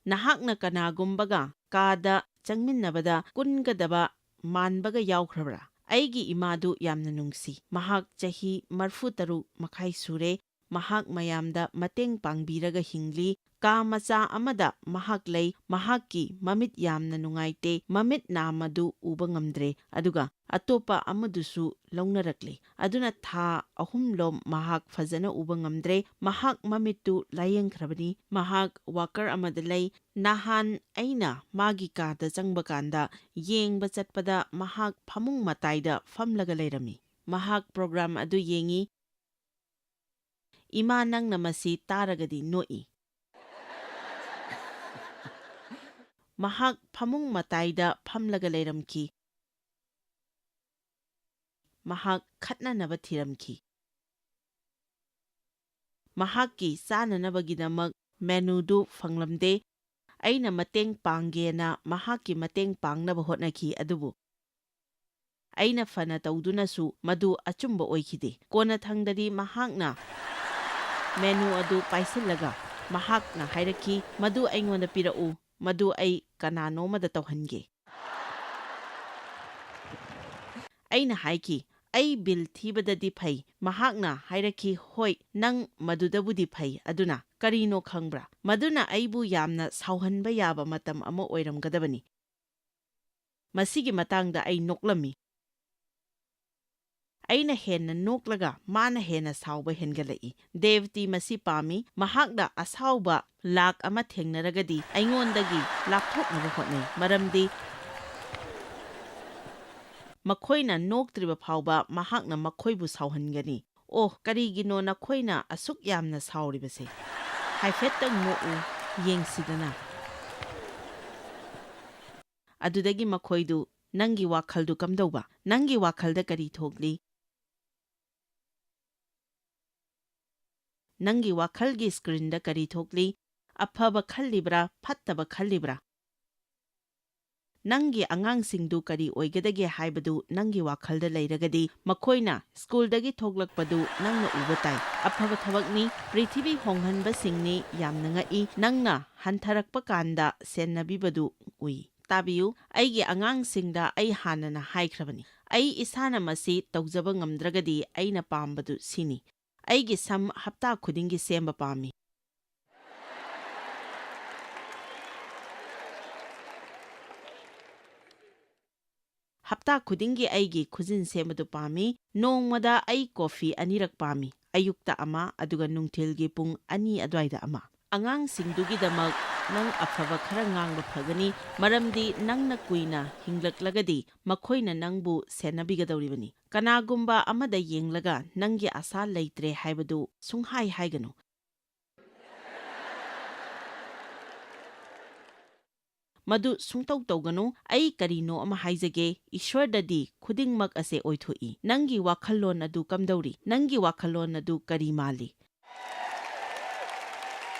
ꯅꯍꯥꯛꯅ ꯀꯅꯥꯒꯨꯝꯕꯒ ꯀꯥꯗ ꯆꯪꯃꯤꯟꯅꯕꯗ ꯀꯨꯟꯒꯗꯕ ꯃꯥꯟꯕꯒ ꯌꯥꯎꯈ꯭ꯔꯕ꯭ꯔꯥ? ꯑꯩꯒꯤ ꯏꯃꯥꯗꯨ ꯌꯥꯝꯅ ꯅꯨꯡꯁꯤ꯫ ꯃꯍꯥꯛ ꯆꯍꯤ ꯃꯔꯤꯐꯨꯇꯔꯨꯛ ꯃꯈꯥꯏ ꯁꯨꯔꯦ꯫ ꯃꯍꯥꯛ ꯃꯌꯥꯝꯗ ꯃꯇꯦꯡ ꯄꯥꯡꯕꯤꯔꯒ ꯍꯤꯡꯂꯤ꯫ ꯀꯥ ꯃꯆꯥ ꯑꯃꯗ ꯃꯍꯥꯛ ꯂꯩ꯫ ꯃꯍꯥꯛꯀꯤ ꯃꯃꯤꯠ ꯌꯥꯝꯅ ꯅꯨꯡꯉꯥꯏꯇꯦ꯫ ꯃꯃꯤꯠ ꯅꯥꯝ ꯑꯗꯨ ꯎꯕ ꯉꯝꯗ꯭ꯔꯦ꯫ ꯑꯗꯨꯒ ꯑꯇꯣꯞꯄ ꯑꯃꯗꯨꯁꯨ ꯂꯧꯅꯔꯛꯂꯦ꯫ ꯑꯗꯨꯅ ꯊꯥ ꯑꯍꯨꯝꯂꯣꯝ ꯃꯍꯥꯛ ꯐꯖꯅ ꯎꯕ ꯉꯝꯗ꯭ꯔꯦ꯫ ꯃꯍꯥꯛ ꯃꯃꯤꯠꯇꯨ ꯂꯥꯌꯦꯡꯈ꯭ꯔꯕꯅꯤ꯫ ꯃꯍꯥꯛ ꯋꯥꯀꯔ ꯑꯃꯗ ꯂꯩ꯫ ꯅꯍꯥꯟ ꯑꯩꯅ ꯃꯥꯒꯤ ꯀꯥꯗ ꯆꯪꯕ ꯀꯥꯟꯗ, ꯌꯦꯡꯕ ꯆꯠꯄꯗ ꯃꯍꯥꯛ ꯐꯃꯨꯡ ꯃꯇꯥꯏꯗ ꯐꯝꯂꯒ ꯂꯩꯔꯝꯃꯤ꯫ ꯃꯍꯥꯛ ꯄ꯭ꯔꯣꯒ꯭ꯔꯥꯝ ꯑꯗꯨ ꯌꯦꯡꯏ꯫ ꯏꯃꯥ, ꯅꯪꯅ ꯃꯁꯤ ꯇꯥꯔꯒꯗꯤ ꯅꯣꯛꯏ꯫ ꯃꯍꯥꯛ ꯐꯃꯨꯡ ꯃꯇꯥꯏꯗ ꯐꯝꯂꯒ ꯂꯩꯔꯝꯈꯤ꯫ ꯃꯍꯥꯛ ꯈꯠꯅꯅꯕ ꯊꯤꯔꯝꯈꯤ꯫ ꯃꯍꯥꯛꯀꯤ ꯆꯥꯅꯅꯕꯒꯤꯗꯃꯛ ꯃꯦꯅꯨꯗꯨ ꯐꯪꯂꯝꯗꯦ꯫ ꯑꯩꯅ ꯃꯇꯦꯡ ꯄꯥꯡꯒꯦꯅ ꯃꯍꯥꯛꯀꯤ ꯃꯇꯦꯡ ꯄꯥꯡꯅꯕ ꯍꯣꯠꯅꯈꯤ, ꯑꯗꯨꯕꯨ ꯑꯩꯅ ꯐꯅ ꯇꯧꯗꯨꯅꯁꯨ ꯃꯗꯨ ꯑꯆꯨꯝꯕ ꯑꯣꯏꯈꯤꯗꯦ꯫ ꯀꯣꯟꯅꯊꯪꯗꯗꯤ ꯃꯍꯥꯛꯅ ꯃꯦꯅꯨ ꯑꯗꯨ ꯄꯥꯏꯁꯤꯜꯂꯒ ꯃꯍꯥꯛꯅ ꯍꯥꯏꯔꯛꯈꯤ, "ꯃꯗꯨ ꯑꯩꯉꯣꯟꯗ ꯄꯤꯔꯛꯎ, ꯃꯗꯨ ꯑꯩ ꯀꯅꯥꯅꯣꯃꯗ ꯇꯧꯍꯟꯒꯦ꯫" ꯑꯩꯅ ꯍꯥꯏꯈꯤ, "ꯑꯩ ꯕꯤꯜ ꯊꯤꯕꯗꯗꯤ ꯐꯩ꯫" ꯃꯍꯥꯛꯅ ꯍꯥꯏꯔꯛꯈꯤ, "ꯍꯣꯏ, ꯅꯪ ꯃꯗꯨꯗꯕꯨꯗꯤ ꯐꯩ꯫" ꯑꯗꯨꯅ ꯀꯔꯤꯅꯣ ꯈꯪꯕ꯭ꯔꯥ? ꯃꯗꯨꯅ ꯑꯩꯕꯨ ꯌꯥꯝꯅ ꯁꯥꯎꯍꯟꯕ ꯌꯥꯕ ꯃꯇꯝ ꯑꯃ ꯑꯣꯏꯔꯝꯒꯗꯕꯅꯤ꯫ ꯃꯁꯤꯒꯤ ꯃꯇꯥꯡꯗ ꯑꯩ ꯅꯣꯛꯂꯝꯃꯤ꯫ ꯑꯩꯅ ꯍꯦꯟꯅ ꯅꯣꯛꯂꯒ ꯃꯥꯅ ꯍꯦꯟꯅ ꯁꯥꯎꯕ ꯍꯦꯟꯒꯠꯂꯛꯏ꯫ ꯗꯦꯕꯇꯤ ꯃꯁꯤ ꯄꯥꯝꯃꯤ꯫ ꯃꯍꯥꯛꯅ ꯑꯁꯥꯎꯕ ꯂꯥꯛ ꯑꯃ ꯊꯦꯡꯅꯔꯒꯗꯤ ꯑꯩꯉꯣꯟꯗꯒꯤ ꯂꯥꯞꯊꯣꯛꯅꯕ ꯍꯣꯠꯅꯩ, ꯃꯔꯝꯗꯤ ꯃꯈꯣꯏꯅ ꯅꯣꯛꯇ꯭ꯔꯤꯕ ꯐꯥꯎꯕ ꯃꯍꯥꯛꯅ ꯃꯈꯣꯏꯕꯨ ꯁꯥꯎꯍꯟꯒꯅꯤ꯫ "ꯑꯣ, ꯀꯔꯤꯒꯤꯅꯣ ꯅꯈꯣꯏꯅ ꯑꯁꯨꯛ ꯌꯥꯝꯅ ꯁꯥꯎꯔꯤꯕꯁꯦ? ꯍꯥꯏꯐꯦꯠꯇꯪ ꯅꯣꯛꯎ, ꯌꯦꯡꯁꯤꯗꯅ꯫" ꯑꯗꯨꯗꯒꯤ ꯃꯈꯣꯏꯗꯨ, "ꯅꯪꯒꯤ ꯋꯥꯈꯜꯗꯨ ꯀꯝꯗꯧꯕ? ꯅꯪꯒꯤ ꯋꯥꯈꯜꯗ ꯀꯔꯤ ꯊꯣꯛꯂꯤ? ꯅꯪꯒꯤ ꯋꯥꯈꯜꯒꯤ ꯁ꯭ꯀ꯭ꯔꯤꯟꯗ ꯀꯔꯤ ꯊꯣꯛꯂꯤ? ꯑꯐꯕ ꯈꯜꯂꯤꯕ꯭ꯔꯥ, ꯐꯠꯇꯕ ꯈꯜꯂꯤꯕ꯭ꯔꯥ? ꯅꯪꯒꯤ ꯑꯉꯥꯡꯁꯤꯡꯗꯨ ꯀꯔꯤ ꯑꯣꯏꯒꯗꯒꯦ ꯍꯥꯏꯕꯗꯨ ꯅꯪꯒꯤ ꯋꯥꯈꯜꯗ ꯂꯩꯔꯒꯗꯤ, ꯃꯈꯣꯏꯅ ꯁ꯭ꯀꯨꯜꯗꯒꯤ ꯊꯣꯛꯂꯛꯄꯗꯨ ꯅꯪꯅ ꯎꯕ ꯇꯥꯏ꯫ ꯑꯐꯕ ꯊꯕꯛꯅꯤ, ꯄ꯭ꯔꯤꯊꯤꯕꯤ ꯍꯣꯡꯍꯟꯕꯁꯤꯡꯅꯤ, ꯌꯥꯝꯅ ꯉꯛꯏ꯫ ꯅꯪꯅ ꯍꯟꯊꯔꯛꯄ ꯀꯥꯟꯗ ꯁꯦꯟꯅꯕꯤꯕꯗꯨ ꯎꯏ꯫ ꯇꯥꯕꯤꯌꯨ, ꯑꯩꯒꯤ ꯑꯉꯥꯡꯁꯤꯡꯗ ꯑꯩ ꯍꯥꯟꯅꯅ ꯍꯥꯏꯈ꯭ꯔꯕꯅꯤ, ꯑꯩ ꯏꯁꯥꯅ ꯃꯁꯤ ꯇꯧꯖꯕ ꯉꯝꯗ꯭ꯔꯒꯗꯤ ꯑꯩꯅ ꯄꯥꯝꯕꯗꯨ ꯁꯤꯅꯤ꯫ ꯑꯩꯒꯤ ꯁꯝ ꯍꯞꯇꯥ ꯈꯨꯗꯤꯡꯒꯤ ꯁꯦꯝꯕ ꯄꯥꯝꯃꯤ꯫ ꯍꯞꯇꯥ ꯈꯨꯗꯤꯡꯒꯤ ꯑꯩꯒꯤ ꯈꯨꯖꯤꯟ ꯁꯦꯝꯕꯗꯨ ꯄꯥꯝꯃꯤ꯫ ꯅꯣꯡꯃꯗ ꯑꯩ ꯀꯣꯐꯤ ꯑꯅꯤꯔꯛ ꯄꯥꯝꯃꯤ, ꯑꯌꯨꯛꯇ ꯑꯃ ꯑꯗꯨꯒ ꯅꯨꯡꯊꯤꯜꯒꯤ ꯄꯨꯡ ꯑꯅꯤ ꯑꯗꯨꯋꯥꯏꯗ ꯑꯃ꯫ ꯑꯉꯥꯡꯁꯤꯡꯗꯨꯒꯤꯗꯃꯛ ꯅꯪ ꯑꯐꯕ ꯈꯔ ꯉꯥꯡꯕ ꯐꯒꯅꯤ, ꯃꯔꯝꯗꯤ ꯅꯪꯅ ꯀꯨꯏꯅ ꯍꯤꯡꯂꯛꯂꯒꯗꯤ ꯃꯈꯣꯏꯅ ꯅꯪꯕꯨ ꯁꯦꯟꯅꯕꯤꯒꯗꯧꯔꯤꯕꯅꯤ꯫ ꯀꯅꯥꯒꯨꯝꯕ ꯑꯃꯗ ꯌꯦꯡꯂꯒ ꯅꯪꯒꯤ ꯑꯁꯥ ꯂꯩꯇ꯭ꯔꯦ ꯍꯥꯏꯕꯗꯨ ꯁꯨꯡꯍꯥꯏ ꯍꯥꯏꯒꯅꯨ꯫ ꯃꯗꯨ ꯁꯨꯡꯇꯧ ꯇꯧꯒꯅꯨ꯫ ꯑꯩ ꯀꯔꯤꯅꯣ ꯑꯃ ꯍꯥꯏꯖꯒꯦ, ꯏꯁ꯭ꯋꯔꯗꯗꯤ ꯈꯨꯗꯤꯡꯃꯛ ꯑꯁꯦ ꯑꯣꯏꯊꯣꯛꯏ꯫ ꯅꯪꯒꯤ ꯋꯥꯈꯜꯂꯣꯟ ꯑꯗꯨ ꯀꯝꯗꯧꯔꯤ? ꯅꯪꯒꯤ ꯋꯥꯈꯜꯂꯣꯟ ꯑꯗꯨ ꯀꯔꯤ ꯃꯥꯜꯂꯤ?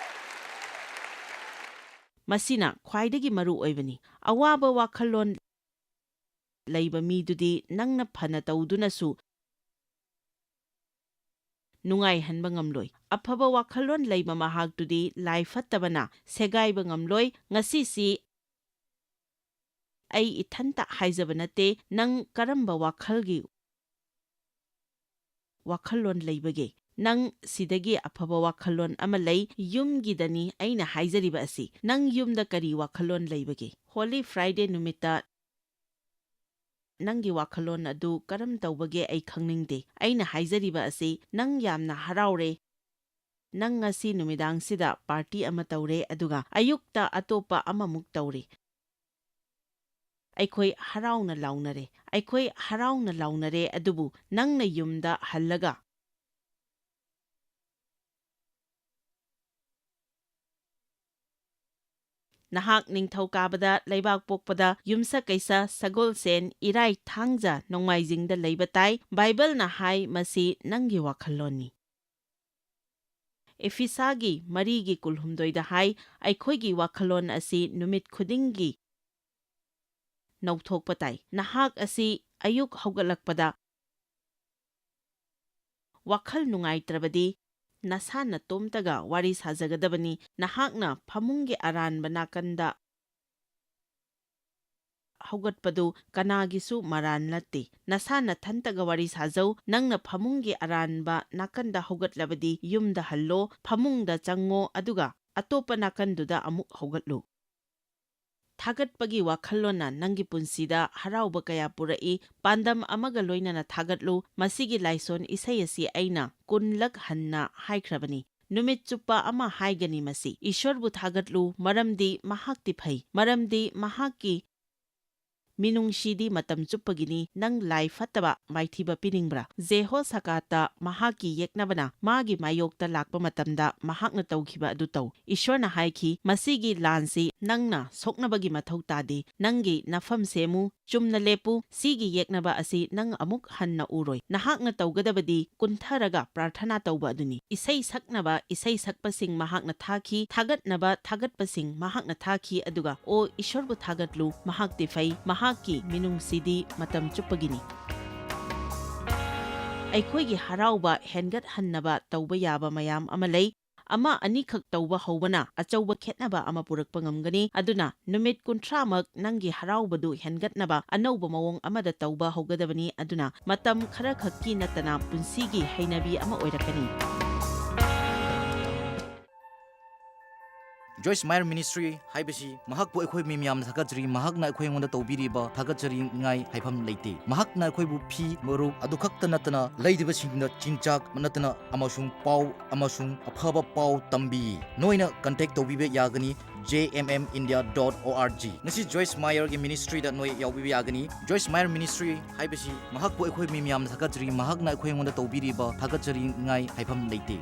ꯃꯁꯤꯅ ꯈ꯭ꯋꯥꯏꯗꯒꯤ ꯃꯔꯨ ꯑꯣꯏꯕꯅꯤ꯫ ꯑꯋꯥꯕ ꯋꯥꯈꯜꯂꯣꯟ ꯂꯩꯕ ꯃꯤꯗꯨꯗꯤ ꯅꯪꯅ ꯐꯅ ꯇꯧꯗꯨꯅꯁꯨ ꯅꯨꯡꯉꯥꯏꯍꯟꯕ ꯉꯝꯂꯣꯏ꯫ ꯑꯐꯕ ꯋꯥꯈꯜꯂꯣꯟ ꯂꯩꯕ ꯃꯍꯥꯛꯇꯨꯗꯤ ꯂꯥꯏ ꯐꯠꯇꯕꯅ ꯁꯦꯒꯥꯏꯕ ꯉꯝꯂꯣꯏ꯫ ꯉꯁꯤꯁꯤ ꯑꯩ ꯏꯊꯟꯇ ꯍꯥꯏꯖꯕ ꯅꯠꯇꯦ꯫ ꯅꯪ ꯀꯔꯝꯕ ꯋꯥꯈꯜꯒꯤ ꯋꯥꯈꯜꯂꯣꯟ ꯂꯩꯕꯒꯦ? ꯅꯪ ꯁꯤꯗꯒꯤ ꯑꯐꯕ ꯋꯥꯈꯜꯂꯣꯟ ꯑꯃ ꯂꯩ꯫ ꯌꯨꯝꯒꯤꯗꯅꯤ ꯑꯩꯅ ꯍꯥꯏꯖꯔꯤꯕ ꯑꯁꯤ꯫ ꯅꯪ ꯌꯨꯝꯗ ꯀꯔꯤ ꯋꯥꯈꯜꯂꯣꯟ ꯂꯩꯕꯒꯦ? Holy Friday ꯅꯨꯃꯤꯠꯇ ꯅꯪꯒꯤ ꯋꯥꯈꯜꯂꯣꯟ ꯑꯗꯨ ꯀꯔꯝ ꯇꯧꯕꯒꯦ ꯑꯩ ꯈꯪꯅꯤꯡꯗꯦ꯫ ꯑꯩꯅ ꯍꯥꯏꯖꯔꯤꯕ ꯑꯁꯤ, ꯅꯪ ꯌꯥꯝꯅ ꯍꯔꯥꯎꯔꯦ꯫ ꯅꯪ ꯉꯁꯤ ꯅꯨꯃꯤꯗꯥꯡꯁꯤꯗ ꯄꯥꯔꯇꯤ ꯑꯃ ꯇꯧꯔꯦ, ꯑꯗꯨꯒ ꯑꯌꯨꯛꯇ ꯑꯇꯣꯞꯄ ꯑꯃꯃꯨꯛ ꯇꯧꯔꯦ꯫ ꯑꯩꯈꯣꯏ ꯍꯔꯥꯎꯅ ꯂꯥꯎꯅꯔꯦ꯫ ꯑꯩꯈꯣꯏ ꯍꯔꯥꯎꯅ ꯂꯥꯎꯅꯔꯦ, ꯑꯗꯨꯕꯨ ꯅꯪꯅ ꯌꯨꯝꯗ ꯍꯜꯂꯒ ꯅꯍꯥꯛ ꯅꯤꯡꯊꯧꯀꯥꯕꯗ, ꯂꯩꯕꯥꯛꯄꯣꯛꯄꯗ, ꯌꯨꯝꯁꯀꯩꯁ, ꯁꯒꯣꯜꯁꯦꯟ, ꯏꯔꯥꯏ, ꯊꯥꯡꯖ, ꯅꯣꯡꯃꯥꯏꯖꯤꯡꯗ ꯂꯩꯕ ꯇꯥꯏ꯫ ꯕꯥꯏꯕꯜꯅ ꯍꯥꯏ, ꯃꯁꯤ ꯅꯪꯒꯤ ꯋꯥꯈꯜꯂꯣꯟꯅꯤ꯫ ꯏꯐꯤꯁꯥꯒꯤ ꯃꯔꯤꯒꯤ ꯀꯨꯟꯍꯨꯝꯗꯣꯏꯗ ꯍꯥꯏ, ꯑꯩꯈꯣꯏꯒꯤ ꯋꯥꯈꯜꯂꯣꯟ ꯑꯁꯤ ꯅꯨꯃꯤꯠ ꯈꯨꯗꯤꯡꯒꯤ ꯅꯧꯊꯣꯛꯄ ꯇꯥꯏ꯫ ꯅꯍꯥꯛ ꯑꯁꯤ ꯑꯌꯨꯛ ꯍꯧꯒꯠꯂꯛꯄꯗ ꯋꯥꯈꯜ ꯅꯨꯡꯉꯥꯏꯇ꯭ꯔꯕꯗꯤ, ꯅꯁꯥ ꯅꯇꯣꯝꯇꯒ ꯋꯥꯔꯤ ꯁꯥꯖꯒꯗꯕꯅꯤ꯫ ꯅꯍꯥꯛꯅ ꯐꯃꯨꯡꯒꯤ ꯑꯔꯥꯟꯕ ꯅꯥꯀꯟꯗ ꯍꯧꯒꯠꯄꯗꯨ ꯀꯅꯥꯒꯤꯁꯨ ꯃꯔꯥꯟ ꯅꯠꯇꯦ꯫ ꯅꯁꯥ ꯅꯊꯟꯇꯒ ꯋꯥꯔꯤ ꯁꯥꯖꯧ꯫ ꯅꯪꯅ ꯐꯃꯨꯡꯒꯤ ꯑꯔꯥꯟꯕ ꯅꯥꯀꯟꯗ ꯍꯧꯒꯠꯂꯕꯗꯤ ꯌꯨꯝꯗ ꯍꯜꯂꯣ, ꯐꯃꯨꯡꯗ ꯆꯪꯉꯣ, ꯑꯗꯨꯒ ꯑꯇꯣꯞꯄ ꯅꯥꯀꯟꯗꯨꯗ ꯑꯃꯨꯛ ꯍꯧꯒꯠꯂꯨ꯫ ꯊꯥꯒꯠꯄꯒꯤ ꯋꯥꯈꯜꯂꯣꯟꯅ ꯅꯪꯒꯤ ꯄꯨꯟꯁꯤꯗ ꯍꯔꯥꯎꯕ ꯀꯌꯥ ꯄꯨꯔꯛꯏ꯫ ꯄꯥꯟꯗꯝ ꯑꯃꯒ ꯂꯣꯏꯅꯅ ꯊꯥꯒꯠꯂꯨ꯫ ꯃꯁꯤꯒꯤ ꯂꯥꯏꯁꯣꯟ ꯏꯁꯩ ꯑꯁꯤ ꯑꯩꯅ ꯀꯨꯟꯂꯛ ꯍꯟꯅ ꯍꯥꯏꯈ꯭ꯔꯕꯅꯤ꯫ ꯅꯨꯃꯤꯠ ꯆꯨꯞꯄ ꯑꯃ ꯍꯥꯏꯒꯅꯤ ꯃꯁꯤ꯫ ꯏꯁ꯭ꯋꯔꯕꯨ ꯊꯥꯒꯠꯂꯨ, ꯃꯔꯝꯗꯤ ꯃꯍꯥꯛꯇꯤ ꯐꯩ, ꯃꯔꯝꯗꯤ ꯃꯍꯥꯛꯀꯤ ꯃꯤꯅꯨꯡꯁꯤꯗꯤ ꯃꯇꯝ ꯆꯨꯞꯄꯒꯤꯅꯤ꯫ ꯅꯪ ꯂꯥꯏ ꯐꯠꯇꯕ ꯃꯥꯏꯊꯤꯕ ꯄꯤꯅꯤꯡꯕ꯭ꯔꯥ? ꯖꯦꯍꯣꯁꯥꯀꯥꯠꯇ ꯃꯍꯥꯛꯀꯤ ꯌꯦꯛꯅꯕꯅ ꯃꯥꯒꯤ ꯃꯥꯌꯣꯛꯇ ꯂꯥꯛꯄ ꯃꯇꯝꯗ ꯃꯍꯥꯛꯅ ꯇꯧꯈꯤꯕ ꯑꯗꯨ ꯇꯧ꯫ ꯏꯁ꯭ꯋꯔꯅ ꯍꯥꯏꯈꯤ, "ꯃꯁꯤꯒꯤ ꯂꯥꯟꯁꯤ ꯅꯪꯅ ꯁꯣꯛꯅꯕꯒꯤ ꯃꯊꯧ ꯇꯥꯗꯦ꯫ ꯅꯪꯒꯤ ꯅꯐꯝ ꯁꯦꯝꯃꯨ, ꯆꯨꯝꯅ ꯂꯦꯞꯄꯨ꯫ ꯁꯤꯒꯤ ꯌꯦꯛꯅꯕ ꯑꯁꯤ ꯅꯪ ꯑꯃꯨꯛ ꯍꯟꯅ ꯎꯔꯣꯏ꯫ ꯅꯍꯥꯛꯅ ꯇꯧꯒꯗꯕꯗꯤ ꯀꯨꯟꯊꯔꯒ ꯄ꯭ꯔꯥꯔꯊꯅꯥ ꯇꯧꯕ ꯑꯗꯨꯅꯤ꯫" ꯏꯁꯩ ꯁꯛꯅꯕ ꯏꯁꯩ ꯁꯛꯄꯁꯤꯡ ꯃꯍꯥꯛꯅ ꯊꯥꯈꯤ, ꯊꯥꯒꯠꯅꯕ ꯊꯥꯒꯠꯄꯁꯤꯡ ꯃꯍꯥꯛꯅ ꯊꯥꯈꯤ, ꯑꯗꯨꯒ "ꯑꯣ ꯏꯁ꯭ꯋꯔꯕꯨ ꯊꯥꯒꯠꯂꯨ, ꯃꯍꯥꯛꯇꯤ ꯐꯩ, ꯃꯍꯥꯛꯀꯤ ꯃꯤꯅꯨꯡꯁꯤꯗꯤ ꯃꯇꯝ ꯆꯨꯞꯄꯒꯤꯅꯤ꯫" ꯑꯩꯈꯣꯏꯒꯤ ꯍꯔꯥꯎꯕ ꯍꯦꯟꯒꯠꯍꯟꯅꯕ ꯇꯧꯕ ꯌꯥꯕ ꯃꯌꯥꯝ ꯑꯃ ꯂꯩ꯫ ꯑꯃ ꯑꯅꯤꯈꯛ ꯇꯧꯕ ꯍꯧꯕꯅ ꯑꯆꯧꯕ ꯈꯦꯠꯅꯕ ꯑꯃ ꯄꯨꯔꯛꯄ ꯉꯝꯒꯅꯤ꯫ ꯑꯗꯨꯅ ꯅꯨꯃꯤꯠ ꯀꯨꯟꯊ꯭ꯔꯥꯃꯛ ꯅꯪꯒꯤ ꯍꯔꯥꯎꯕꯗꯨ ꯍꯦꯟꯒꯠꯅꯕ ꯑꯅꯧꯕ ꯃꯑꯣꯡ ꯑꯃꯗ ꯇꯧꯕ ꯍꯧꯒꯗꯕꯅꯤ꯫ ꯑꯗꯨꯅ ꯃꯇꯝ ꯈꯔꯈꯛꯀꯤ ꯅꯠꯇꯅ ꯄꯨꯟꯁꯤꯒꯤ ꯍꯩꯅꯕꯤ ꯑꯃ ꯑꯣꯏꯔꯛꯀꯅꯤ꯫ Joyce Meyer Ministry ꯍꯥꯏꯕꯁꯤ ꯃꯍꯥꯛꯄꯨ ꯑꯩꯈꯣꯏ ꯃꯤ ꯃꯌꯥꯝꯅ ꯊꯥꯒꯠꯆꯔꯤ꯫ ꯃꯍꯥꯛꯅ ꯑꯩꯈꯣꯏ ꯑꯩꯉꯣꯟꯗ ꯇꯧꯕꯤꯔꯤꯕ ꯊꯥꯒꯠꯆꯔꯤꯉꯥꯏ ꯍꯥꯏꯐꯝ ꯂꯩꯇꯦ꯫ ꯃꯍꯥꯛꯅ ꯑꯩꯈꯣꯏꯕꯨ ꯐꯤ, ꯃꯔꯨꯞ ꯑꯗꯨ ꯈꯛꯇ ꯅꯠꯇꯅ ꯂꯩꯔꯤꯕꯁꯤꯡꯗ ꯆꯤꯟꯖꯥꯛ ꯅꯠꯇꯅ ꯑꯃꯁꯨꯡ ꯄꯥꯎ ꯑꯃꯁꯨꯡ ꯑꯐꯕ ꯄꯥꯎ ꯇꯝꯕꯤ꯫ ꯅꯣꯏꯅ contact ꯇꯧꯕꯤꯕ ꯌꯥꯒꯅꯤ J M M India dot O R G꯫ ꯉꯁꯤ Joyce Meyer ꯒꯤ ministry ꯗ ꯅꯣꯏ ꯌꯥꯎꯕꯤꯕ ꯌꯥꯒꯅꯤ꯫ Joyce Meyer Ministry ꯍꯥꯏꯕꯁꯤ ꯃꯍꯥꯛꯄꯨ ꯑꯩꯈꯣꯏ ꯃꯤ ꯃꯌꯥꯝꯅ ꯊꯥꯒꯠꯆꯔꯤ꯫ ꯃꯍꯥꯛꯅ ꯑꯩꯈꯣꯏ ꯑꯩꯉꯣꯟꯗ ꯇꯧꯕꯤꯔꯤꯕ ꯊꯥꯒꯠꯆꯔꯤꯉꯥꯏ ꯍꯥꯏꯐꯝ ꯂꯩꯇꯦ꯫